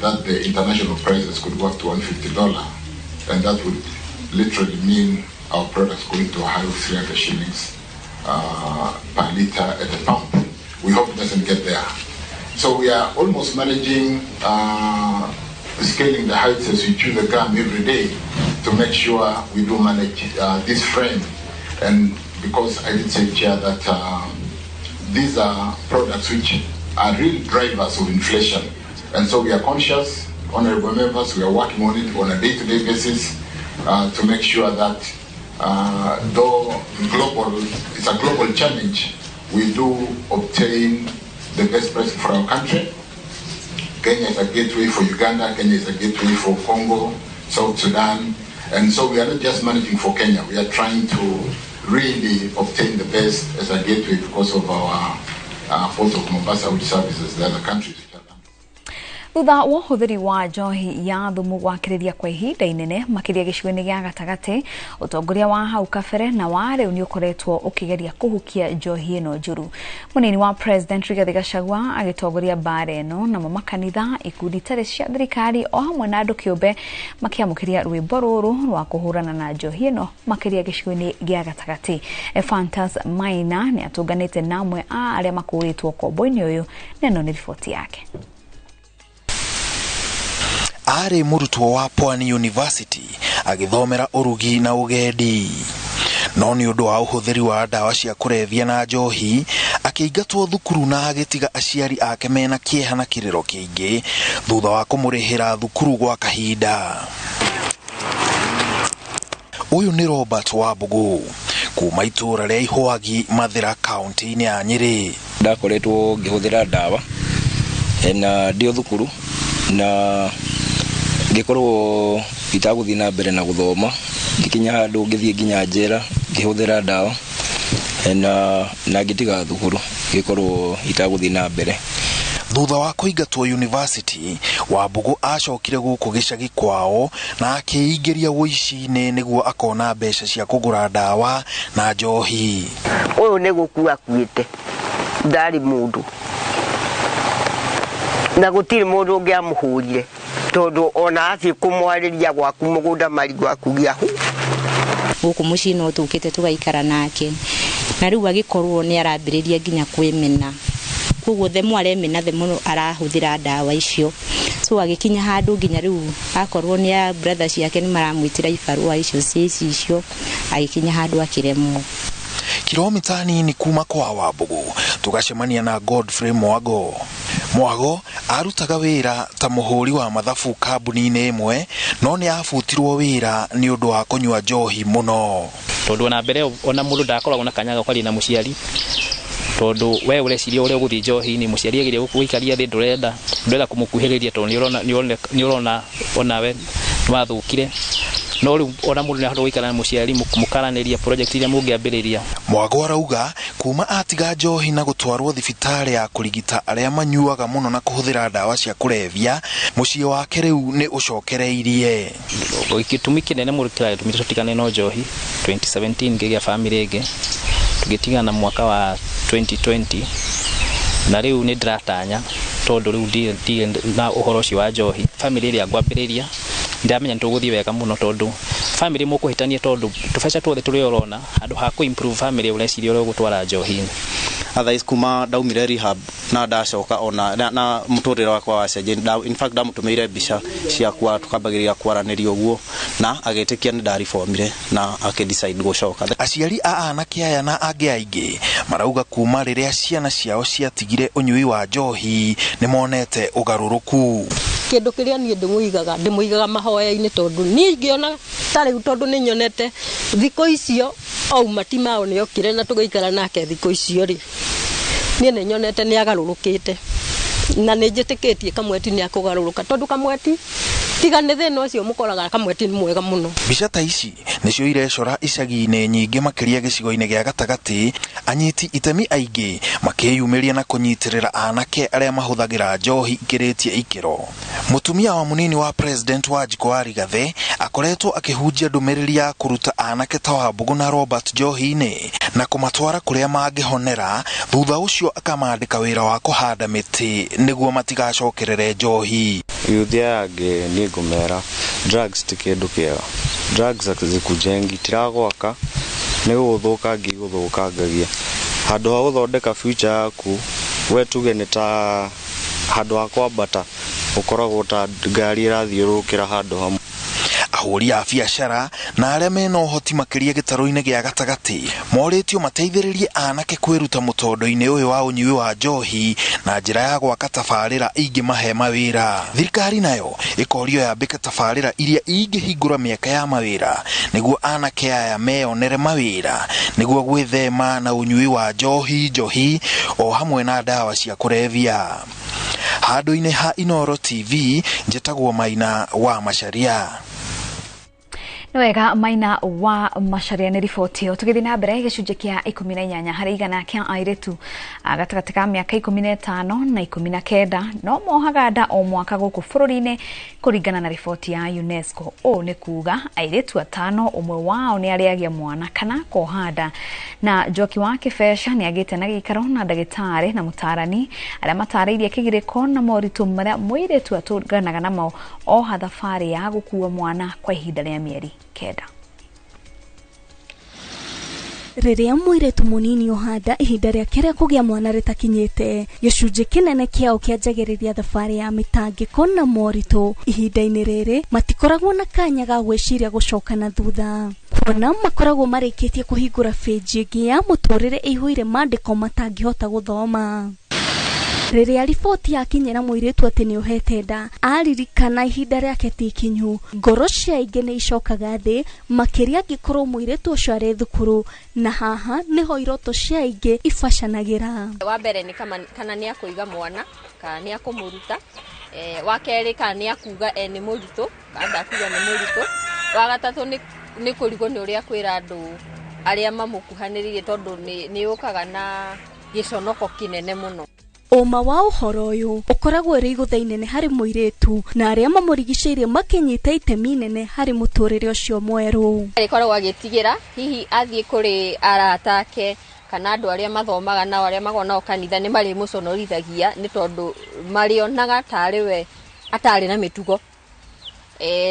that the international prices could go up to $150, and that would literally mean our products going to a high of 300 shillings per liter at the pump. We hope it doesn't get there. So we are almost managing scaling the heights as we chew the gum every day to make sure we do manage this frame. And because I did say, Chair, that these are products which are real drivers of inflation. And so we are conscious, honorable members, we are working on it on a day-to-day basis to make sure that though global, it's a global challenge, we do obtain the best price for our country. Kenya is a gateway for Uganda, Kenya is a gateway for Congo, South Sudan. And so we are not just managing for Kenya, we are trying to really obtain the best as a gateway because of our port of Mombasa, which services the other countries. Thutha wa ũhũthĩri wa njohi ya thumu gwakĩrĩria kwa ihinda inene makĩria gĩcigo-inĩ gĩa gatagatĩ, ũtongoria wa hau kabere na wa rĩu nĩ ũkoretwo ũkĩgeria kũhukia njohi ĩno njũru. Mũnini wa President Rigathi Gachagua agĩtongoria mbara ĩno, namo makanitha, ikundi itarĩ cia thirikari o hamwe na andũ kĩũmbe makĩamũkĩria rwĩmbo rũrũ rwa kũhũrana na njohi ĩno makĩria gĩcigo-inĩ gĩa gatagatĩ. Ephantus Maina nĩ atũnganĩte na amwe a arĩa makũrĩtwo kombo-inĩ ũyũ, na ĩno nĩ riboti yake. Arĩ mũrutwo wa Pwani University agĩthomera ũrugi na ũgendi, No nĩ ũndũ wa ũhũthĩri wa ndawa cia kũrebia na njohi, akĩingatwo thukuru na agĩtiga aciari ake mena kĩeha na kĩrĩro kĩingĩ thutha wa kũmũrĩhĩra thukuru gwa kahinda. Ũyũ nĩ Robert Wambugu kuma itũũra rĩa Ihwagi, Mathĩra, kaunti-inĩ ya Nyĩrĩ. Ndakoretwo ngĩhũthĩra ndawa na ndĩ o thukuru na ngĩkorwo itagũthiĩ na mbere na gũthoma, ngĩkinya handũ ngĩthiĩ nginya njera ngĩhũthĩra ndawa na ngĩtiga thukuru ngĩkorwo itagũthiĩ na mbere. Thutha wa kũingatwo university, Wambugu acokire gũkũ gĩcagi kwao na akĩingĩria ũici-inĩ nĩguo akona mbeca cia kũgũra ndawa na njohi. Ũyũ nĩ gũkua akuĩte, ndarĩ mũndũ na gũtirĩ mũndũ ũngĩ amũhũrire tondũ ona athiĩ kũmwarĩria gwaku mũgũnda marigũ akugia hu. Gũkũ mũciĩ no tũkĩte tũgaikara nake na rĩu agĩkorwo nĩ arambĩrĩria nginya kwĩmena, koguo the more aremena the more arahũthĩra ndawa icio. So agĩkinya handũ nginya rĩu akorwo nĩ a brother ciake nĩ maramwĩtĩra ibarũa icio ciĩci icio, agĩkinya handũ akĩremwo. Kilomita nini kuma kwa Wambugu tugacemania na Godfrey Mwago. Mwago arutaga wĩra ta mũhũri wa mathabu kambuni-inĩ ĩmwe, no nĩ abutirwo wĩra nĩ ũndũ wa kũnyua njohi mũno. Tondũ ona mbere ona mũndũ ndakoragwo na kanya ga kwaria na mũciari, tondũ we ũreciria ũrĩa ũgũthiĩ njohi-inĩ, mũciari ageria gũgũikaria thĩ, ndũrenda kũmũkuhĩrĩria tondũ nĩ ũrona onawe nĩ wathũkire. No rĩu ona mũndũ nĩahota gũikara na mũciari mũkaranĩria project iria mũngĩambĩrĩria. Mwago arauga kuma atiga njohi na gũtwarwo thibitarĩ ya kũrigita arĩa manyuaga mũno na kũhũthĩra ndawa cia kũrebia, mũciĩ wake rĩu nĩ ũcokereirie. Gĩtũmi kĩnene mũno kĩratũmire tũtigane no njohi, 2017 ngĩgĩa family ĩngĩ, tũgĩtigana mwaka wa 2020, na rĩu nĩ ndĩratanya tondũ rĩu ndirĩ na ũhoro ũcio wa njohi. Family ĩrĩa ngwambĩrĩria ndamenya nĩ tũgũthiĩ wega mũno tondũ family mũkũhĩtania tondũ tũbeca tuothe tũrĩa ũrona handũ ha kũ improve family ũreciria ũrĩa ũgũtwara njohi-inĩ. Otherwise kuma ndaumire rehab na ndacoka ona na mũtũrĩre wakwa wacenjia. In fact ndamũtũmĩire mbica ciakwa tukambagĩrĩria kwaranĩria ũguo na agĩtĩkia nĩ ndareformire na akĩ decide gũcoka. Aciari a anake aya na angĩ aingĩ marauga kuma rĩrĩa ciana ciao ciatigire ũnyui wa njohi nĩ monete ũgarũrũku. Kĩndũ kĩrĩa niĩ ndĩmũigaga mahoya-inĩ tondũ niĩ ingĩona ta rĩu tondũ nĩ nyonete thikũ icio auma ti mao nĩ okire na tũgĩikara nake thikũ icio rĩ, niĩ nĩ nyonete nĩ agarũrũkĩte na nĩ njĩtĩkĩtie Kamweti nĩ akũgarũrũka tondũ Kamweti tiga nĩ thĩna ũcio mũkoraga Kamweti nĩ mwega mũno. Mbica ta ici nĩcio irecora icagi-inĩ nyingĩ makĩria gĩcigo-inĩ gĩa gatagatĩ, anyiti itemi aingĩ makĩyumĩria na kũnyitĩrĩra anake arĩa mahũthagĩra njohi ikĩrĩtie ikĩro. Mũtumia wa mũnini wa president wa Wanjikũ wa Rigathĩ akoretwo akĩhunjia ndũmĩrĩri ya kũruta anake ta Wambugu na Robert njohi-inĩ na kũmatwara kũrĩa mangĩhonera, thutha ũcio akamandĩka wĩra wa kũhanda mĩtĩ nĩguo matigacokerere njohi. Yuthi aya angĩ niĩ ngũmera drugs ti kĩndũ kĩega, drugs zikujengi, tiragwaka nĩ gũgũthũkangia igũthũkangagia. Handũ ha gũthondeka future yaku we tuge nĩ ta handũ ha kwambata ũkoragwo ta ngari ĩrathiũrũrũkĩra handũ hamwe. Ahũri a biacara na arĩa mena ũhoti makĩria gĩtarũ-inĩ gĩa gatagatĩ morĩtio mateithĩrĩrie anake kwĩruta mũtondo-inĩ ũyũ wa ũnyui wa njohi na njĩra ya gwaka tabarĩra ingĩmahe mawĩra. Thirikari nayo ĩkorio yambĩke tabarĩra iria ingĩhingũra mĩeke ya mawĩra nĩguo anake aya meyonere mawĩra nĩguo gwĩthema na ũnyui wa njohi o hamwe na ndawa cia kũrebia. Handũ-inĩ ha Inooro TV, njĩtagwo Maina wa Macharia. Nĩ wega Maina wa Macharia nĩ riboti ĩyo. Tũgĩthiĩ na mbere, gĩcunjĩ kĩa 18 harĩ igana kĩa airĩtu gatagatĩ ka mĩaka 15 na 19 no mohaga nda o mwaka gũkũ bũrũri-inĩ kũringana na riboti ya UNESCO. Ũũ nĩ kuga airĩtu 5 ũmwe wao nĩ arĩagĩa mwana kana koha nda. Na Njoki wa Kĩbeca nĩ agĩte na gĩikaro na ndagĩtarĩ na mũtarani arĩa matarĩirie kĩgirĩko na moritũ marĩa mũirĩtu atũnganaga namo oha thabarĩ ya gũkua mwana kwa ihinda rĩa mĩeri 9. Rĩrĩa mũirĩtu mũnini ohanda ihinda rĩake rĩa kũgĩa mwana rĩtakinyĩte, gĩcunjĩ kĩnene kĩao kĩanjagĩrĩria thabarĩ ya mĩtangĩko na moritũ. Ihinda-inĩ rĩrĩ matikoragwo na kanya ga gwĩciria gũcoka na thutha. Kuona makoragwo marĩkĩtie kũhingũra bĩnji ĩngĩ ya mũtũrĩre ĩihũire mandĩko matangĩhota gũthoma. Rĩrĩa riboti yakinyĩra mũirĩtu atĩ nĩ ohete nda, aririkana ihinda rĩake ti ikinyu, ngoro cia aingĩ nĩ icokaga thĩ, makĩria angĩkorwo mũirĩtu ũcio arĩ thukuru, na haha nĩho iroto cia aingĩ ibacanagĩra. Wa mbere nĩ kana nĩ akũiga mwana kana nĩ akũmũruta, wa kerĩ kana nĩ akuga nĩ mũritũ kana ndakuga nĩ mũritũ, wa gatatũ nĩ kũrigwo nĩ ũrĩa kwĩra andũ arĩa mamũkuhanĩrĩirie tondũ nĩ yũkaga na gĩconoko kĩnene mũno. Ũma wa ũhoro ũyũ ũkoragwo ũrĩ igũtha inene harĩ mũirĩtu na arĩa mamũrigicĩirie makĩnyita itemi inene harĩ mũtũrĩre ũcio mwerũ. Arĩkoragwo agĩtigĩra hihi athiĩ kũrĩ arata ake kana andũ arĩa mathomaga nao arĩa makoragwo nao kanitha nĩ marĩmũconorithagia nĩ tondũ marĩonaga tarĩ we atarĩ na mĩtugo.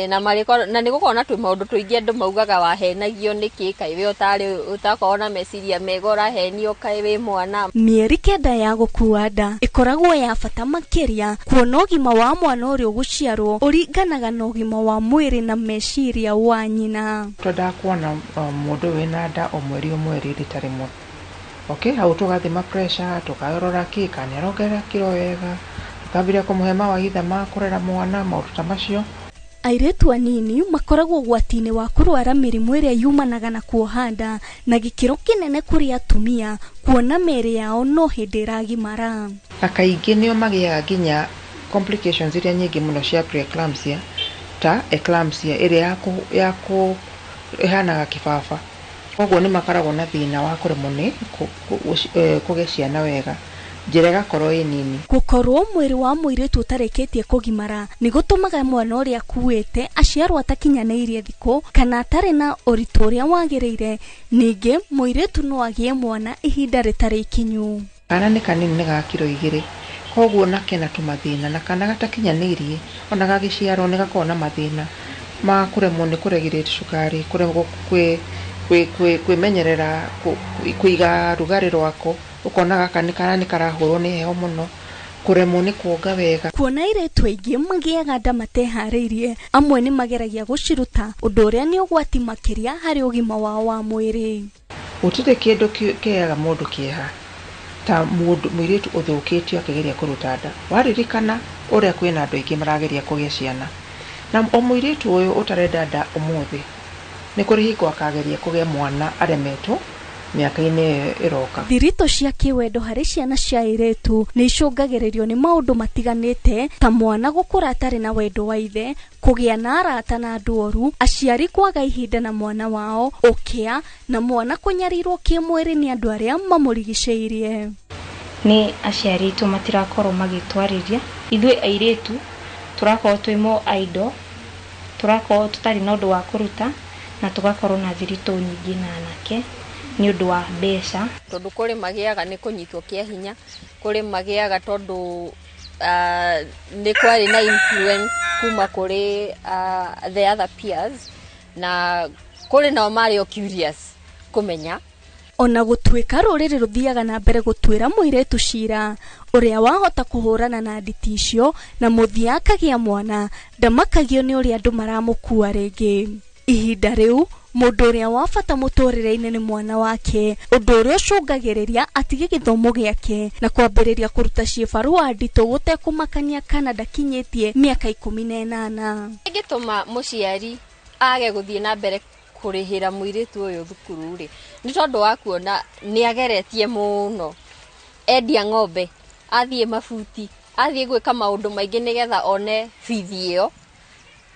Na nĩ gũkorwo na tũmaũndũ tũingĩ andũ maugaga wahenagio nĩkĩ, kaĩ we ũtarĩ ũtakorwo na meciria mega ũrahenio kaĩ wĩ mwana. Mĩeri 9 ya gũkua nda ĩkoragwo ya bata makĩria kuona ũgima wa mwana ũrĩa ũgũciarwo ũringanaga na ũgima wa mwĩrĩ na meciria wa nyina. Twendaga kuona mũndũ wĩna nda o mweri o mweri rita rĩmwe. Okay, hau tũgathima pressure, tũkarora kĩ kana nĩarongerera kiro wega, tũkambĩrĩria kũmũhe mawaitha ma kũrera mwana, maũndũ ta macio. Airĩtu anini makoragwo ũgwati-inĩ wa kũrwara mĩrimũ ĩrĩa yumanaga na kuoha nda na gĩkĩro kĩnene kũrĩ atumia kuona mĩĩrĩ yao no hĩndĩ ĩragimara. Na kaingĩ nĩo magĩaga nginya complications iria nyingĩ mũno cia preeclampsia ta eclampsia ĩrĩa ya ĩhanaga kĩbaba. Koguo nĩ makoragwo na thĩna wa kũremwo nĩ kũgĩa ciana wega, njĩra ĩgakorwo ĩ nini. Gũkorwo mwĩrĩ wa mũirĩtu ũtarĩkĩtie kũgimara nĩ gũtũmaga mwana ũrĩa akuĩte aciarwo atakinyanĩirie thikũ kana atarĩ na ũritũ ũrĩa wagĩrĩire. Ningĩ mũirĩtu no agĩe mwana ihinda rĩtarĩ ikinyu. Kana nĩ kanini nĩ ga kiro 2, koguo na kena tũmathĩna, na kana gatakinyanĩirie ona gagĩciarwo nĩ gakoragwo na mathĩna ma kũremwo nĩ kũregulate cukari, kũremwo kwĩmenyerera kũiga rugarĩ rwako, ũkona gaka nĩ kana nĩ karahũrwo nĩ heho mũno, kũremwo nĩ kuonga wega. Kuona airĩtu aingĩ magĩaga nda mateharĩirie, amwe nĩ mageragia gũciruta, ũndũ ũrĩa nĩ ũgwati makĩria harĩ ũgima wao wa mwĩrĩ. Gũtirĩ kĩndũ kĩheaga mũndũ kĩeha ta mũndũ mũirĩtu ũthũkĩtio akĩgeria kũruta nda. Waririkana ũrĩa kwĩna andũ aingĩ marageria kũgĩa ciana, na o mũirĩtu ũyũ ũtarenda nda ũmũthĩ nĩ kũrĩ hingo akageria kũgĩa mwana aremetwo mĩaka-inĩ ĩyo ĩroka. Thiritũ cia kĩwendo harĩ ciana cia airĩtu nĩ icũngagĩrĩrio nĩ maũndũ matiganĩte ta mwana gũkũra atarĩ na wendo wa ithe, kũgĩa na arata na andũ oru, aciari kwaga ihinda na mwana wao, ũkĩa na mwana kũnyarirwo kĩmwĩrĩ nĩ andũ arĩa mamũrigicĩirie. Nĩ aciari aitũ matirakorwo magĩtwarĩria, ithuĩ airĩtu tũrakorwo twĩ mo idle, tũrakorwo tũtarĩ na ũndũ wa kũruta na tũgakorwo na thiritũ nyingĩ na anake nĩ ũndũ wa mbeca. Tondũ kũrĩ magĩaga nĩ kũnyitwo kĩa hinya, kũrĩ magĩaga tondũ nĩ kwarĩ na influence kuma kũrĩ the other peers, na kũrĩ nao marĩ o curious kũmenya. Ona gũtuĩka rũrĩrĩ rũthiaga na mbere gũtuĩra mũirĩtu cira ũrĩa wahota kũhũrana na nditi icio na mũthia akagĩa mwana, ndamakagio nĩ ũrĩa andũ maramũkua rĩngĩ. Ihinda rĩu mũndũ ũrĩa wa bata mũtũrĩre-inĩ nĩ mwana wake, ũndũ ũrĩa ũcũngagĩrĩria atige gĩthomo gĩake na kwambĩrĩria kũruta ciĩbarũa nditũ gũtekũmakania kana ndakinyĩtie mĩaka 18. Ĩngĩtũma mũciari age gũthiĩ na mbere kũrĩhĩra mũirĩtu ũyũ thukuru rĩ, nĩ tondũ wa kuona nĩ ageretie mũno, endia ng'ombe, athiĩ mabuti, athiĩ gwĩka maũndũ maingĩ nĩgetha one bithi ĩyo,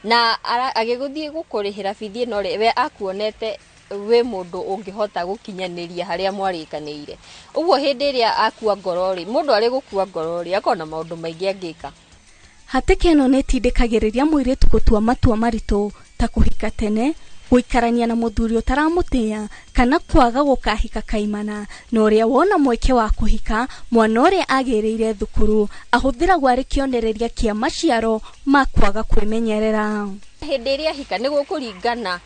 na agĩgũthiĩ gũkũrĩhĩra bithi ĩno rĩ, we akuonete wĩ mũndũ ũngĩhota gũkinyanĩria harĩa mwarĩkanĩire. Ũguo hĩndĩ ĩrĩa akua ngoro rĩ, mũndũ arĩ gũkua ngoro rĩ, akorwo na maũndũ maingĩ angĩka. Hatĩka ĩno nĩ ĩtindĩkagĩrĩria mũirĩtu gũtua matua maritũ ta kũhika tene, gũikarania na mũthuri ũtaramũtĩa, kana kwaga gũkahika kaimana, na ũrĩa wona mweke wa kũhika mwana ũrĩa agĩrĩire thukuru ahũthĩragwo arĩ kĩonereria kĩa maciaro ma kwaga kwĩmenyerera. Hĩndĩ ĩrĩa ahika nĩ gũkũringana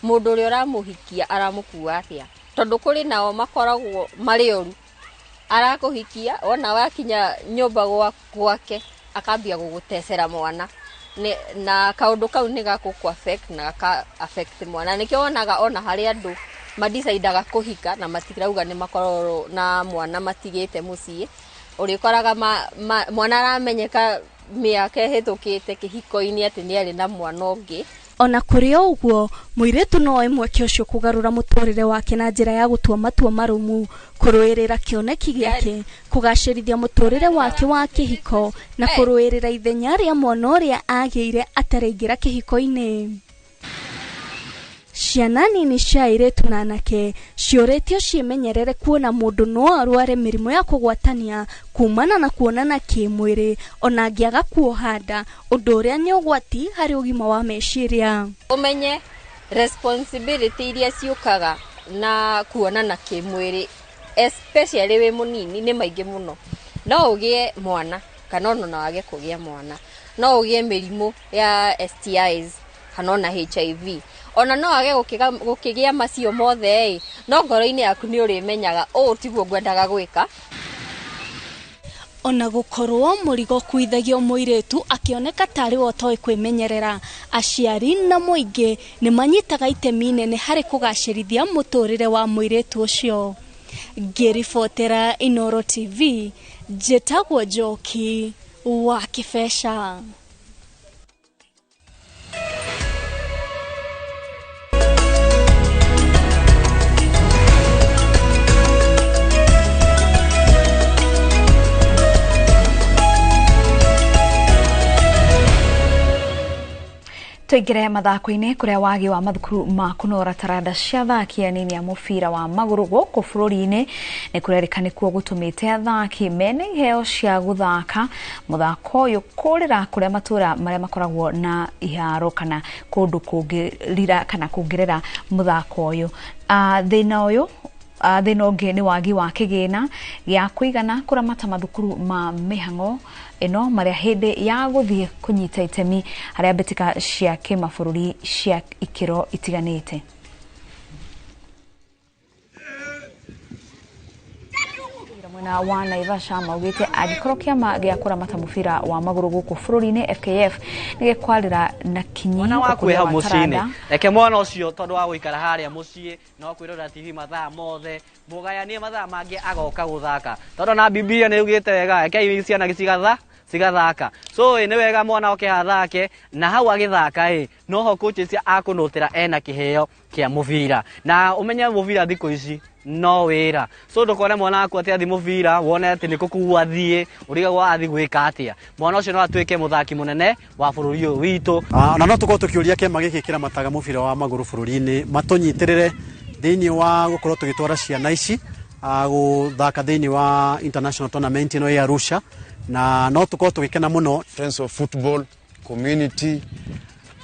mũndũ ũrĩa ũramũhikia aramũkua atĩa, tondũ kũrĩ nao makoragwo marĩ oru, arakũhikia wona wakinya nyũmba gwake akambia gũgũtecera mwana. Na kaũndũ kau nĩ gagũkũ affect na gaka affect mwana. Nĩkĩo wonaga ona harĩ andũ madecidaga kũhika na matirauga nĩ makorwo na mwana matigĩte mũciĩ. Ũrĩkoraga mwana aramenyeka mĩaka ĩhĩtũkĩte kĩhiko-inĩ atĩ nĩ arĩ na mwana ũngĩ. Ona kũrĩ o ũguo, mũirĩtu no oe mweke ũcio kũgarũra mũtũrĩre wake na njĩra ya gũtua matua marũmu, kũrũĩrĩra kĩoneki gĩake, kũgacĩrithia mũtũrĩre wake wa kĩhiko na kũrũĩrĩra ithenya rĩa mwana ũrĩa agĩire ataraingĩra kĩhiko-inĩ. Ciana nini cia airĩtu na anake ciũrĩtio ciĩmenyerere kuona mũndũ no arware mĩrimũ ya kũgwatania kumana na kuonana kĩmwĩrĩ ona angĩaga kuoha nda, ũndũ ũrĩa nĩ ũgwati harĩ ũgima wa meciria. Ũmenye responsibility iria ciũkaga na kuonana kĩmwĩrĩ especially wĩ mũnini nĩ maingĩ mũno. No ũgĩe mwana kana ona wage kũgĩa mwana, no ũgĩe mĩrimũ ya STIs kana ona HIV. Ona no age gũkĩgĩa macio mothe ĩ, no ngoro-inĩ yaku nĩ ũrĩmenyaga ũũ tiguo ngwendaga gwĩka. Ona gũkorwo mũrigo kuithagio mũirĩtu akĩoneka tarĩ we ũtoĩ kwĩmenyerera, aciari na mũingĩ nĩ manyitaga itemi inene harĩ kũgacĩrithia mũtũrĩre wa mũirĩtu ũcio. Ngĩribotera Inooro TV, njĩtagwo Njoki wa Kĩbeca. Tuingire mathako-inĩ kũrĩa wagi wa mathukuru ma kũnora taranda cia athaki anini a mũbira wa magũrũ gũkũ bũrũri-inĩ nĩ kũrerĩka nĩkuo gũtũmĩte athaki mene iheo cia gũthaka mũthako ũyũ kũrĩra kũrĩa matũra marĩa makoragwo na iharo kana kũndũ kũngĩrira kana kũngĩrera mũthako ũyũ. Thĩna ũyũ thĩna ũngĩ nĩ wagi wa kĩgĩna gĩa kũigana kũramata mathukuru ma mĩhang'o ĩno marĩa hĩndĩ ya gũthiĩ kũnyita itemi harĩa mbĩtĩka cia kĩmabũrũri cia ikĩro itiganĩte. Mwena wa Naivasha maugĩte angĩkorwo kĩama gĩa kũramata mũbira wa magũrũ gũkũ bũrũri-inĩ FKF nĩ gĩkwarĩra na kinyi mwana waku wĩ hau mũciĩ-inĩ, reke mwana ũcio tondũ wa gũikara harĩa mũciĩ no kwĩrora TV mathaa mothe, mũgayanie mathaa mangĩ agoka gũthaka, tondũ na Biblia nĩ yugĩte wega rekei ciana cigathaka. So nĩ wega mwana oke athake, na hau agĩthaka ĩ noho coaches akũnũtĩra ena kĩheo kĩa mũbira, na ũmenye mũbira thikũ ici no wĩra. So ndũkone mwana waku atĩ athi mũbira wone atĩ nĩ kũkua athiĩ ũrigagwo athi gwĩka atĩa. Mwana ũcio no atuĩke mũthaki mũnene wa bũrũri ũyũ witũ. Na no tũkorwo tũkĩũria kĩama gĩkĩ kĩramataga mũbira wa magũrũ bũrũri-inĩ matũnyitĩrĩre thĩinĩ wa gũkorwo tũgĩtwara ciana ici gũthaka thĩinĩ wa international tournament ĩno ya Arusha, na no tũkorwo tũgĩkena mũno. Friends of football community,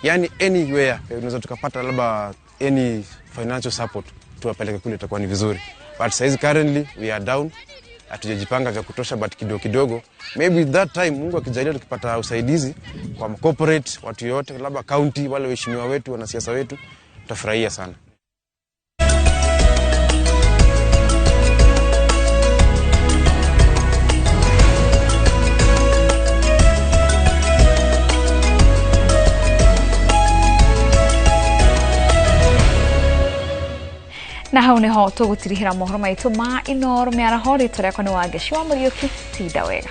yani anywhere tunaweza tukapata labda any financial support tuwapeleke kule, itakuwa ni vizuri. But saizi currently we are down, hatujajipanga vya kutosha, but kidogo kidogo maybe that time Mungu akijalia tukipata usaidizi kwa corporate, watu yote, labda county, wale waheshimiwa wetu, wanasiasa wetu, tutafurahia sana. Na hau niho tũgũtirihĩra mohoro maitũ ma Inooro mĩaraho. Rĩtwa rĩakwa nĩ Wangeci wa Mũriũki, tinda wega.